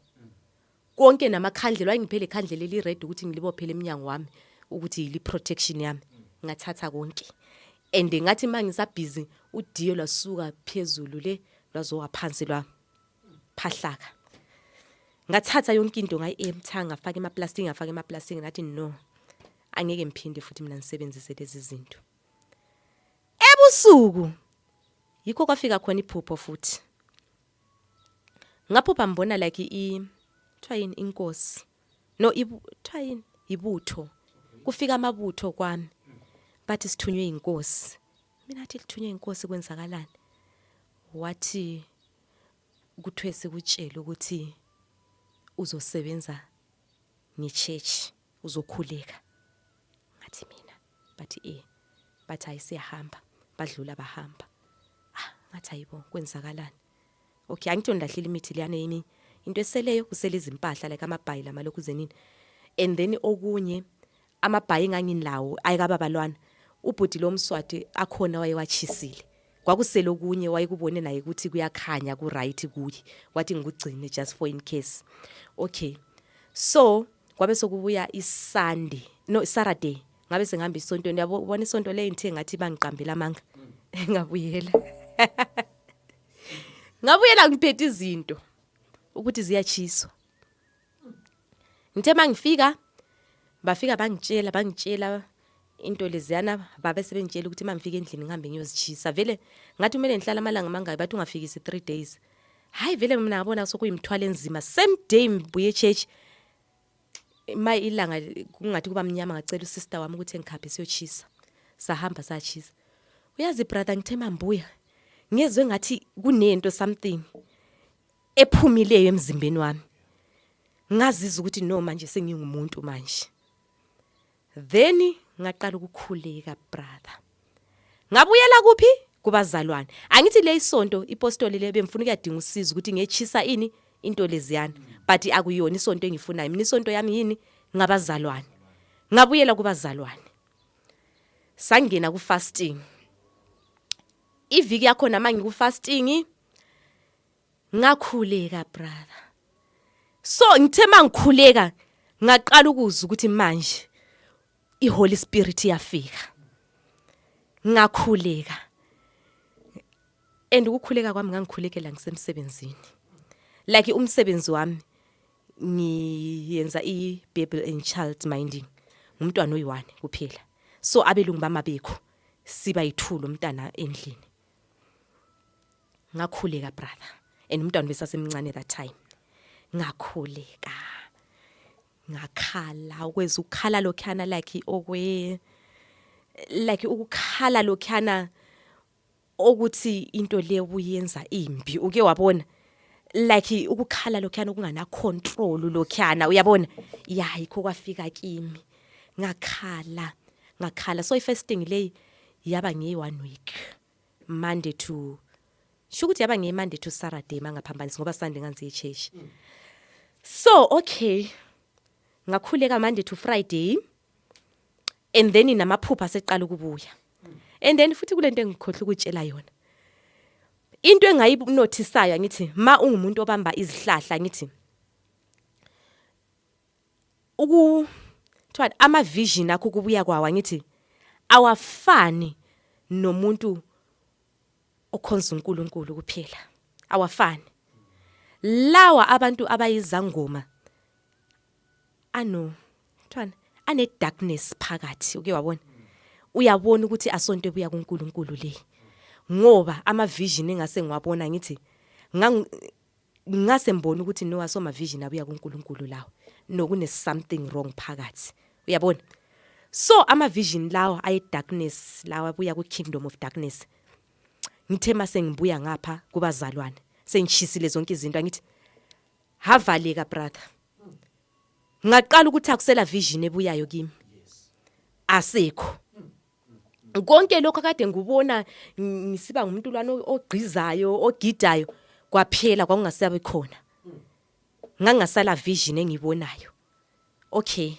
konke namakhandlela wayengiphele, ikhandlela eli-red ukuthi ngilibophele eminyango wami ukuthi yili protection yami. Ngathatha konke and ngathi uma ngisabhizi, udiyo lwasuka phezulu le lwazowa phansi, lwa phahlaka. Ngathatha yonke into, ngayi-emtha, ngafaka emaplastiki, ngafaka emaplastiki. Ngathi no, angeke ngiphinde futhi mina ngisebenzise lezi zinto. Ebusuku yikho kwafika khona iphupho futhi. Ngaphupha ngibona like i kuthiwa yini, inkosi, no, kuthiwa yini, ibutho. Kufika amabutho kwami, bathi sithunywe inkosi. Mina athi lithunywe inkosi, kwenzakalani? Wathi kuthiwe sikutshela ukuthi uzosebenza nge-church, uzokhuleka. Ngathi mina, bathi bathi hayi, siyahamba. Badlula, bahamba. Ah, ngathi ayibo, kwenzakalani? Okay, angithi ngilahlile imithi leyana yini, into eseleyo kusele izimpahla like amabhayi lamalokhu zenini. And then okunye amabhayi enganginawo ayikababa lwana, ubhuti lo mswati akhona wayewachisile. Kwakusele okunye wayekubone naye ukuthi kuyakhanya, ku right kuye, wathi ngikugcine just for in case. Okay, so kwabe sokubuya iSunday, no, Saturday. Ngabe sengihamba isontweni, yabo, ubona isonto le ngithe ngathi bangiqambela amanga. Ngabuyela, ngabuyela ngiphethe izinto ukuthi ziyachiswa. Ngithe mangifika, bafika bangitshela, bangitshela. Into leziyana babe sebengitshela ukuthi uma ngifika endlini ngihambe ngiyozishisa. Vele ngathi kumele ngihlale amalanga amangaki, bathi ungafikisi 3 days. Hayi vele mina ngabona sokuyimthwalo enzima. Same day ngibuye e-church, ma ilanga kungathi kuba mnyama, ngacela usister wami ukuthi engikhaphe siyochisa. Sahamba sachisa. Uyazi brother, ngithe mambuya ngezwe ngathi kunento, something ephumileyo emzimbeni wami. Ngazizwa ukuthi no, manje sengingumuntu manje. Then ngaqala ukukhuleka brother. Ngabuyela kuphi? Kubazalwane. Angithi le isonto ipostoli le bemfuna ukuyadinga usizo ukuthi ngechisa ini into leziyana, but akuyona isonto engifunayo mina. Isonto yami yini? Ngabazalwane. Ngabuyela kubazalwane, sangena ku fasting iviki yakhona. Mangiku fasting ngakhuleka brother. So ngithe mangikhuleka ngaqala ukuzwa ukuthi manje iHoly Spirit iyafika. Ngakhuleka, and ukukhuleka kwami ngangikhulekela ngisemsebenzini. Like umsebenzi wami ngiyenza i-Bible and child minding, ngumntwana oyi-one kuphela, so abelungu bamabekho, siba yithulo umntana endlini. Ngakhuleka brother, and umntwana besasemncane that time. Ngakhuleka, ngakhala ukweza ukukhala lokhuyana, like okwe like ukukhala lokhuyana okuthi into le uyenza imbi, uke wabona, like ukukhala lokhuyana okungana control lokhuyana, uyabona? Ya, yikho kwafika kimi. Ngakhala, ngakhala. So i-fasting le yaba ngiyi one week, Monday to, sho ukuthi yaba ngiyi Monday to Saturday mangaphambanisi, ngoba Sunday nganziye e-church. So okay, ngakhuleka Monday to Friday, and then namaphupha aseqala ukubuya. And then futhi kulento engikhohle ukutshela yona, into engayinothisayo, ngithi ma ungumuntu obamba izihlahla, ngithi uku kuthiwa ama vision akho kubuya kwawa, ngithi awafani nomuntu okhonza uNkulunkulu kuphela, awafani. Lawa abantu abayizangoma ano kuthiwa ane darkness phakathi, uke wabona, uyabona ukuthi asonto ebuya kuNkulunkulu le, ngoba ama vision engase ngiwabona, ngithi ngase ngibona ukuthi no, asoma vision abuya kuNkulunkulu lawo, nokune something wrong phakathi, uyabona? So ama vision lawa aye darkness, lawa abuya ku kingdom of darkness. Ngithe mase ngibuya ngapha kubazalwane, sengishisile zonke izinto, angithi havaleka brother, ngaqala ukuthi akusela vision ebuyayo kimi, asekho konke lokho akade ngubona ngisiba ngumuntu lwana ogqizayo, ogidayo, kwaphela, kwakungasabi khona. Ngangasala vision engiyibonayo. Okay,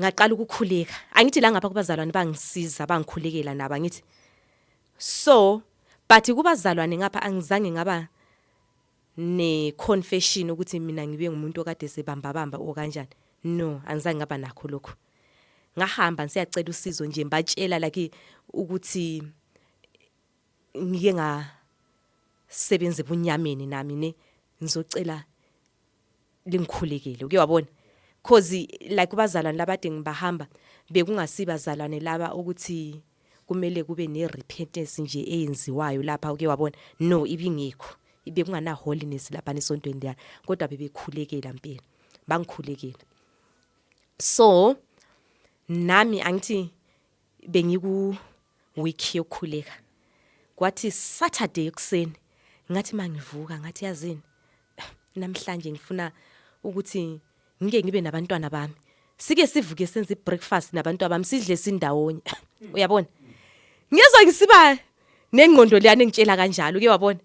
ngaqala ukukhuleka. Angithi la ngapha kubazalwane bangisiza, bangikhulekela nabo, angithi? So but kubazalwane ngapha angizange ngaba ne confession ukuthi mina ngibe ngumuntu okade sebamba bamba okanjani. No, angizange ngaba nakho lokho. Ngahamba ngisiyacela usizo nje, ngibatshela like ukuthi ngike ngasebenza ebunyameni nami ne, ngizocela lingikhulekele, uke wabona? Cause like kubazalwane labade ngibahamba, bekungasibazalwane laba ukuthi kumele kube ne repentance nje eyenziwayo lapha, uke wabona? No, ibingekho, bekungana holiness lapha esontweni leya, kodwa bebekhulekela mpela, bangikhulekela. So nami angithi bengiku week yokukhuleka. Kwathi Saturday ekuseni ngathi mangivuka ngathi, yazini, namhlanje ngifuna ukuthi ngike ngibe nabantwana bami, sike sivuke senze ibreakfast nabantwana bami, sidle sindawonye, uyabona? Ngizwa ngisiba nengqondo leyana engitshela kanjalo, uke wabona?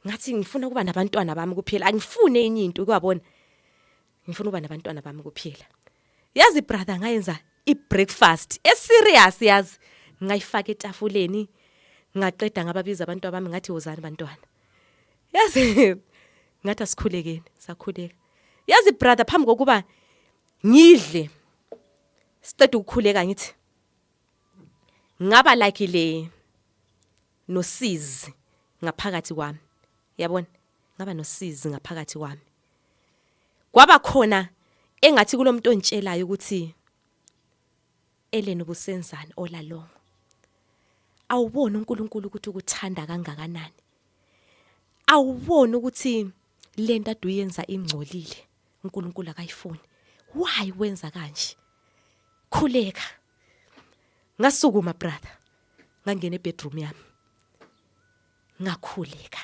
Ngathi ngifuna ukuba nabantwana bami kuphela, angifune enye into, uke wabona? Ngifuna ukuba nabantwana bami kuphela. Yazi brother, ngayenza i-breakfast eserious, yazi, ngayifaka etafuleni, ngaqeda ngababiza abantu bami, ngathi, wozani bantwana. Yazi, ngathi asikhulekeni, sakhuleka. Yazi brother, phambi kokuba ngidle, siceda ukukhuleka, ngithi ngaba like le nosizi ngaphakathi kwami, yabona? Ngaba nosizi ngaphakathi kwami. Kwaba khona engathi kulomuntu ontshelayo ukuthi Ellen, ubusenzani all along? Awuboni uNkulunkulu ukuthi ukuthanda kangakanani? Awuboni ukuthi lento ade uyenza ingcolile, uNkulunkulu akayifuni? Why wenza kanje? Khuleka. Ngasukuma, brother, ngangena ebedroom yami, ngakhuleka.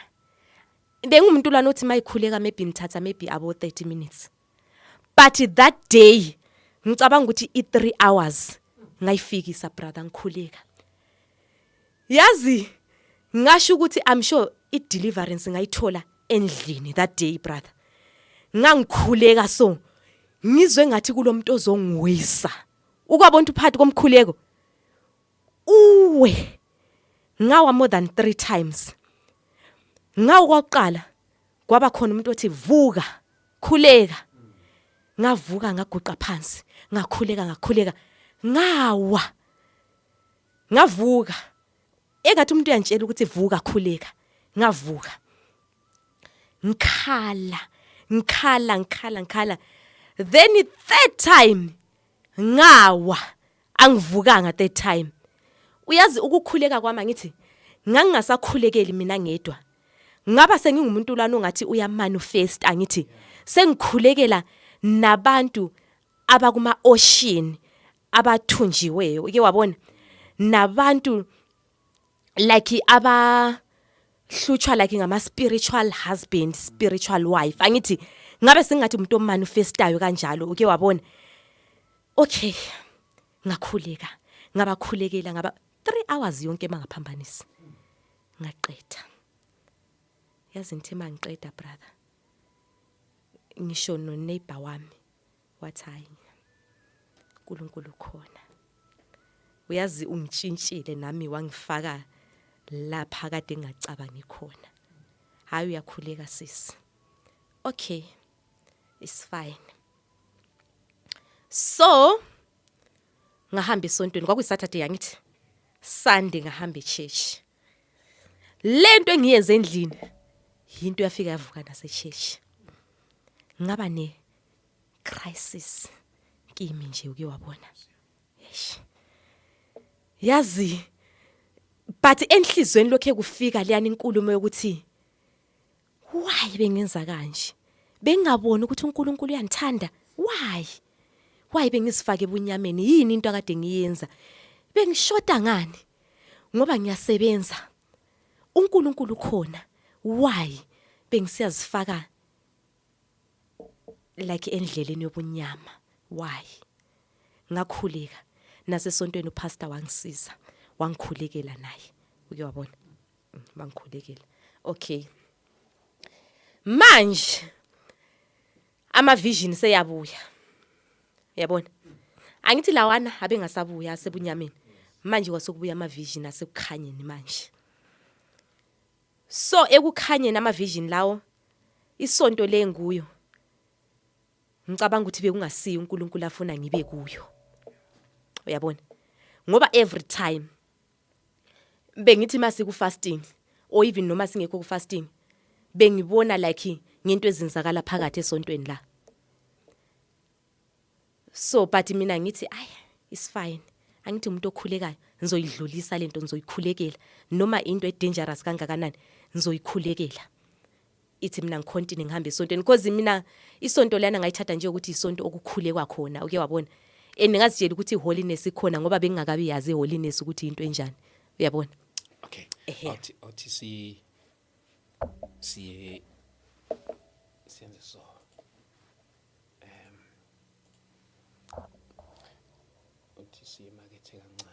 Bengumuntu lwana othi mayikhuleka maybe ngithatha maybe abo 30 minutes, but that day ngicabanga ukuthi i3 hours ngayifikisa, brother, ngikhuleka. Yazi, ngasho ukuthi I'm sure i deliverance ngayithola endlini that day, brother. Ngangikhuleka, so ngizwe ngathi kulomuntu ozongiwisa, ukwabona ukuthi phakathi komkhuleko uwe. Ngawa more than 3 times. Ngawo kwaqala kwaba khona umuntu othi, "Vuka, khuleka." Ngavuka, ngaguqa phansi, ngakhuleka, ngakhuleka, ngawa, ngavuka. Engathi umuntu uyantshela ukuthi, "Vuka, khuleka." Ngavuka, ngikhala, ngikhala, ngikhala, ngikhala. Then third time ngawa, angivukanga third time. Uyazi ukukhuleka kwami, ngithi ngangingasakhulekeli mina ngedwa, ngaba sengingumuntu lwana ongathi uyamanifest. Angithi sengikhulekela nabantu abakuma ocean abathunjiweyo, uke wabona, nabantu like aba hlutshwa like ngama spiritual husband, spiritual wife. Angithi ngabe sengathi umuntu omanifestayo kanjalo, uke wabona. Okay, ngakhuleka, ngabakhulekela, ngaba 3 hours yonke mangaphambanisi, ngaqeda. Yazi, ngithe mangiqeda, brother, ngisho no neighbor wami wathi, "Hayi, uNkulunkulu khona, uyazi, ungitshintshile nami, wangifaka lapha kade ngingacabangi khona. Hayi, uyakhuleka sisi. Okay, it's fine." So ngahamba esontweni, kwakuyiSaturday, angithi Sunday ngahamba echurch. Lento engiyenze endlini into yafika yavuka nasechurch, ngaba ne crisis kimi nje, uke wabona. Eish, yazi, but enhlizweni lokhe kufika leyani inkulumo yokuthi why bengenza kanje, bengingaboni ukuthi uNkulunkulu uyangithanda? Why bengizifake ebunyameni? Yini into akade ngiyenza? Bengishoda ngani? Ngoba ngiyasebenza, uNkulunkulu ukhona, why bengisiyazifaka like endleleni yobunyama? Why? Ngakhuleka nasesontweni, upastor wangisiza, wangikhulekela naye, uke wabona. Bangikhulekela. Okay, manje ama vision seyabuya, uyabona, angithi lawana abengasabuya asebunyameni, manje kwasekubuya ama vision asekukhanyeni manje. So ekukhanyeni ama vision lawo, isonto lenguyo, ngicabanga ukuthi bekungasiyo uNkulunkulu afuna ngibe kuyo, uyabona, ngoba every time bengithi mase ku fasting or even noma singekho ku fasting, bengibona like ngento ezenzakala phakathi esontweni la. So but mina ngithi, "Ay, it's fine, angithi umuntu okhulekayo, ngizoyidlulisa lento, ngizoyikhulekela noma into edangerous kangakanani, ngizoyikhulekela." Ithi mina ngicontinue ngihambe esontweni, because mina isonto lana ngayithatha nje ukuthi isonto okukhulekwa khona, uke wabona, and ngazitshela ukuthi iholiness ikhona, ngoba bengingakabi yazi iholiness ukuthi into enjani, uyabona. Okay. Ehhe. Awuthi si siye siyenze so. Uthi siye emakethe kancane.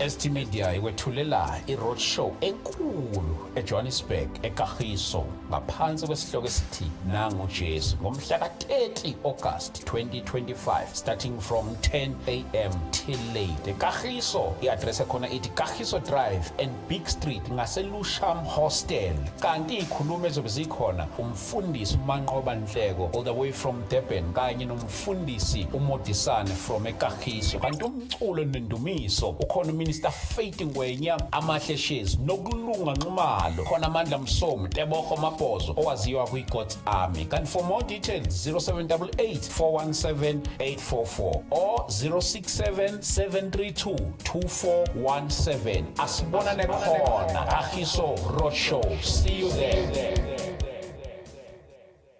ST Media ikwethulela i-road show enkulu eJohannesburg, eKagiso, ngaphansi kwesihloko esithi Nangu Jesu, ngomhla ka-30 August 2025, starting from 10 a.m. till late eKagiso. I-address ekhona ithi Kagiso Drive and Big Street, ngaseLusham Hostel. Kanti ikhuluma ezobe zikhona umfundisi uManqoba Nhleko all the way from Durban, kanye nomfundisi uModisane from eKagiso. Kanti umculo nendumiso ukhona. Minister Faith Ngwenya, Amahle Shezi, Nokulunga Nxumalo, khona Amandla Msomi, Tebogo Mabhozo owaziwa kwi-God's Army. Kanti for more details, 0788 417 844 or 067 732 2417. Asibonane khona, Kagiso Roadshow. See you there.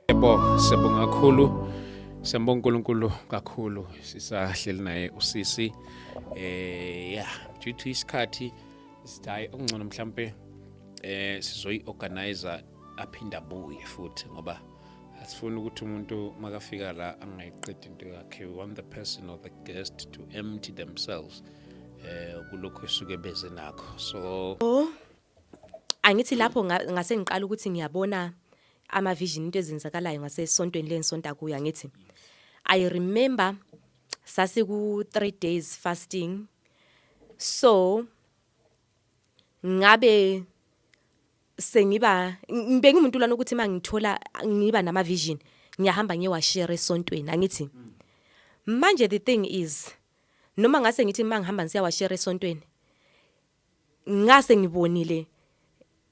Yebo, siyabonga kakhulu. Siyambonga uNkulunkulu kakhulu. Sisahleli naye usisi. Yeah, due to isikhathi sithi hayi, okungcono mhlambe sizoyi-organize aphinda abuye futhi, ngoba asifuni ukuthi umuntu makafika la angayiqedi into yakhe. We want the person or the guest to empty themselves kulokhu esuke beze nakho, so Angithi lapho ngase ngiqala ukuthi ngiyabona ama vision, into ezenzakalayo ngasesontweni lengisonta kuyo. Angithi I remember sasiku 3 days fasting, so ngabe sengiba ngibe ngumuntu lana ukuthi mangithola ngiba nama vision, ngiyahamba ngiyowashare esontweni. Angithi manje the thing is, noma ngase ngithi mangihamba ngisiyawashare esontweni, ngase ngibonile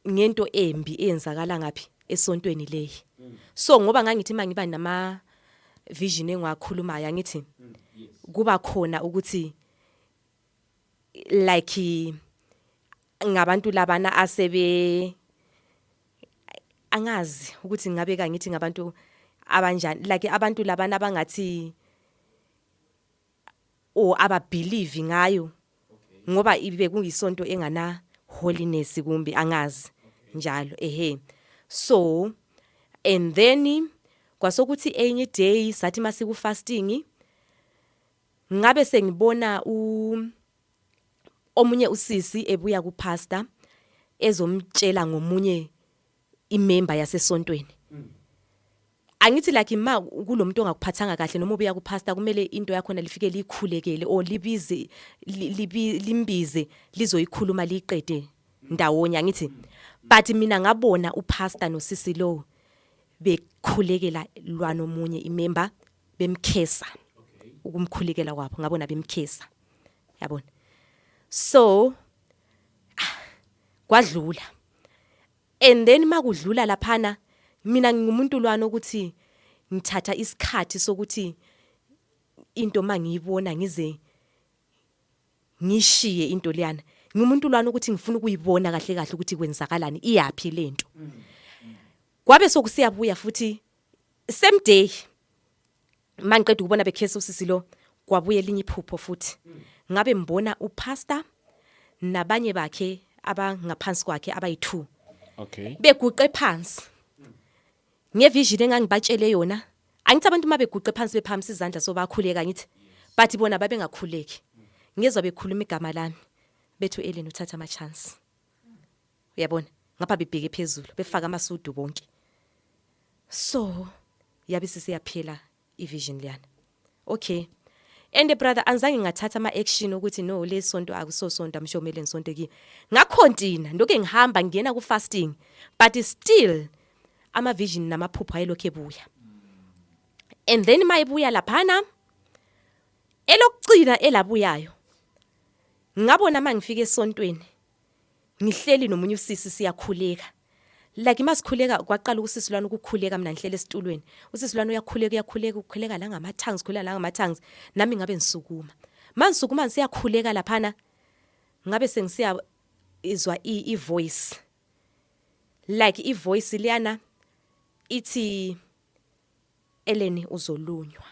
ngento embi eyenzakala ngaphi esontweni leyi. So ngoba ngangithi mangiba nama vision engiwakhulumayo, angithi kuba khona ukuthi like ngabantu labana asebe, angazi ukuthi ngabe kangithi ngabantu abanjani, like abantu labana abangathi or ababelieve ngayo, ngoba ibe kuyisonto engana holiness kumbe angazi njalo. Ehe, so and then kwasokuthi enye day sathi masiku fasting, ngabe sengibona u omunye usisi ebuya ku pastor ezomtshela ngomunye imember yasesontweni. Angithi like ma kulomuntu ongakuphathanga kahle noma ubuya kupastor, kumele into yakhona lifike likhulekele or libize limbize lizoyikhuluma liqede ndawonye, angithi? But mina ngabona upastor nosisi lo bekhulekela lwana omunye imember, bemkhesa ukumkhulekela kwabo, ngabona bemkhesa, yabona. So kwadlula, and then makudlula laphana, mina ngingumuntu lwana ukuthi ngithatha isikhathi sokuthi into mangiyibona ngize ngishiye into leyana. Ngimuntu lwana ukuthi ngifuna ukuyibona kahle kahle ukuthi kwenzakalani, iyaphi lento. Kwabe sokusiyabuya futhi same day, mangiqeda ukubona bekhesa usisi lo, kwabuye elinye iphupho futhi. Ngabe mbona upastor nabanye bakhe abangaphansi kwakhe abayi2 beguqe phansi ngevision engangibatshele yona. Angithi abantu uma beguqe phansi bephakamisa izandla, so bakhuleka, ngithi? But bona babengakhuleki. Ngezwa bekhuluma igama lami, bethu Ellen uthatha ama chance, uyabona, ngapha bebheke phezulu befaka amasudu bonke. So yabe sisiyaphela ivision liyana. Okay, and brother, anzange ngathatha ama action ukuthi no, le sonto akusosonto amshomele ngisonto kimi. Ngacontinue ndoke ngihamba ngena ku fasting, but still ama vision namaphupho ayelokhu ebuya. And then mayibuya laphana, elokugcina elabuyayo, ngabona mangifika esontweni ngihleli nomunye usisi siyakhuleka. Like masikhuleka, kwaqala usisi lwana ukukhuleka, mina ngihlele esitulweni. Usisi lwana uyakhuleka, uyakhuleka, ukhuleka la ngama tongues, khuleka la ngama tongues, nami ngabe ngisukuma. Mangisukuma ngisiyakhuleka laphana, ngabe sengisiya izwa i voice, like i voice liyana ithi, "Ellen, uzolunywa."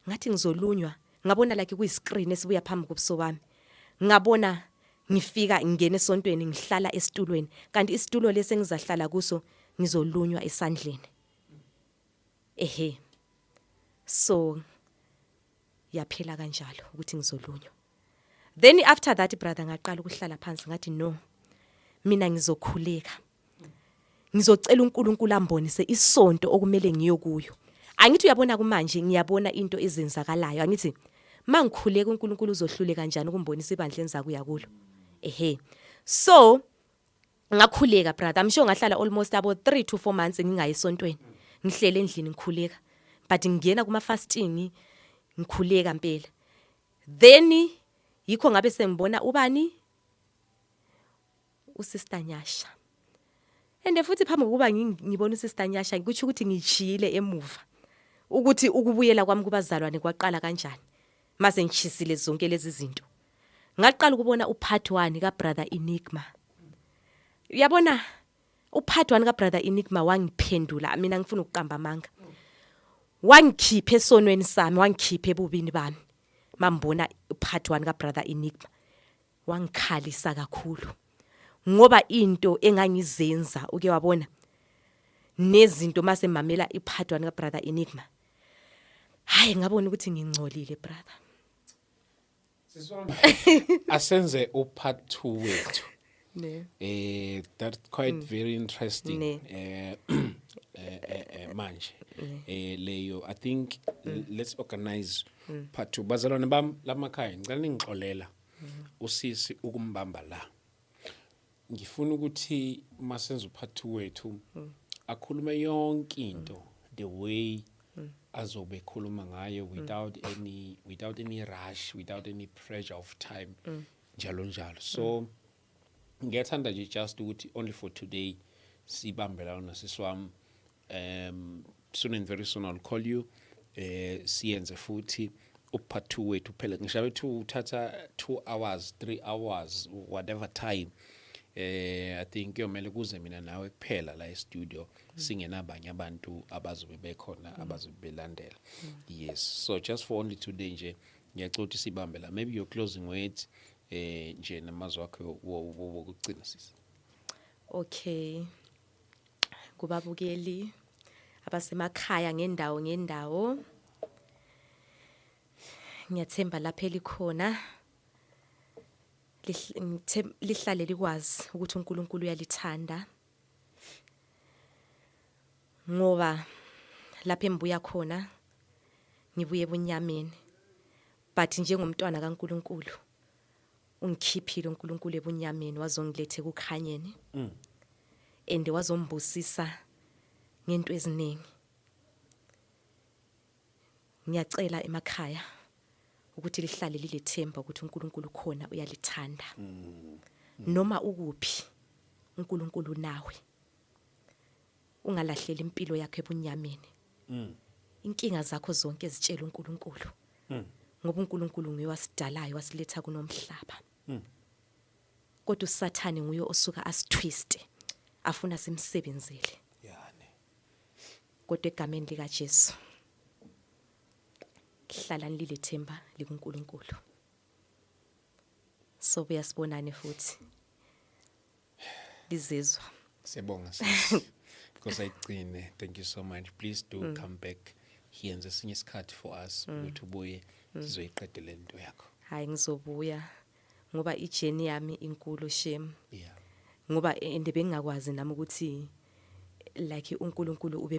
Ngathi ngizolunywa, ngabona like kuyi screen esibuya phambi kobuso bami. Ngabona ngifika ngingena esontweni, ngihlala esitulweni, kanti isitulo lesi engizahlala kuso ngizolunywa esandleni. Ehe, so yaphela kanjalo ukuthi ngizolunywa. Then after that, brother, ngaqala ukuhlala phansi, ngathi no, mina ngizokhuleka, ngizocela uNkulunkulu ambonise isonto okumele ngiyo kuyo. Angithi uyabona kumanje ngiyabona into ezenzakalayo. Angithi mangikhuleka uNkulunkulu uzohlule kanjani ukumbonisa ibandla enza kuya kulo? Ehe, so ngakhuleka, brother. I'm sure ngahlala almost abo 3 to 4 months ngingayi esontweni, ngihlele endlini ngikhuleka, but ngingena kuma fasting ngikhuleka impela. Then Yikho ngabe sengibona ubani, uSister Nyasha. Ende futhi phambi kokuba ngibone uSister Nyasha, kutsho ukuthi ngijiyile emuva ukuthi ukubuyela kwami kubazalwane kwaqala kanjani. Mase ngichisile zonke lezi zinto, ngaqala ukubona upart 1 ka Brother Enigma. Uyabona, upart 1 ka Brother Enigma wangiphendula mina. Ngifuna ukuqamba amanga, wangikhipha esonweni sami, wangikhipha ebubini bami. Mambona upart 1 ka Brother Enigma, wangikhalisa kakhulu, ngoba into engangizenza, uke wabona nezinto. Mase mamela ipart 1 ka Brother Enigma, hayi, ngabona ukuthi ngingcolile, brother. Siswami, asenze upart 2 wethu. Ne. That's quite very interesting. Ne. Manje leyo, I think let's organize part 2. Bazalwane bam lamakhaya, ngicela ningixolela usisi ukumbamba la. Ngifuna ukuthi masenze upart 2 wethu akhulume yonke into the way azobe ekhuluma ngayo, without any rush, without any pressure of time, njalo njalo. So ngiyathanda nje just ukuthi only for today sibambe la nasisi wami. Soon and very soon I'll call you, siyenze futhi upart 2 wethu. Phela ngisho bethu uthatha 2 hours, 3 hours, whatever time. I think kuyomela kuze mina nawe kuphela la e-studio, singenabanye abantu abazobe bekhona, abazobe belandela. Yes, so just for only today nje ngiyacela ukuthi sibambe la. Maybe your closing words nje namazwi akho wokugcina, sisi. Okay, kubabukeli abasemakhaya ngendawo ngendawo, ngiyathemba lapha elikhona lihlale likwazi ukuthi uNkulunkulu uyalithanda, ngoba lapha embuya khona ngibuye ebunyameni, but njengomntwana kaNkulunkulu ungikhiphile uNkulunkulu ebunyameni, wazongilethe ekukhanyeni and wazombusisa ngento eziningi. Ngiyacela emakhaya ukuthi lihlale lilethemba ukuthi uNkulunkulu khona uyalithanda. Noma ukuphi, uNkulunkulu nawe. Ungalahleli impilo yakho ebunyameni. Inkinga zakho zonke zitshela uNkulunkulu, ngoba uNkulunkulu nguye wasidalayo, wasiletha kunomhlaba, kodwa uSathane nguye osuka asitwiste, afuna simsebenzele. Yani. Kodwa egameni lika Jesu, hlalani lilethemba likuNkulunkulu. Sobuya sibonane futhi, lizizwa. Siyabonga, sis. Nkosi ayigcine. Thank you so much. Please do come back here ngesinye isikhathi for us ukuthi ubuye sizoyiqeda le nto yakho. Hayi, ngizobuya, ngoba ijourney yami inkulu, shame. Ngoba ende bengingakwazi nami ukuthi like uNkulunkulu ube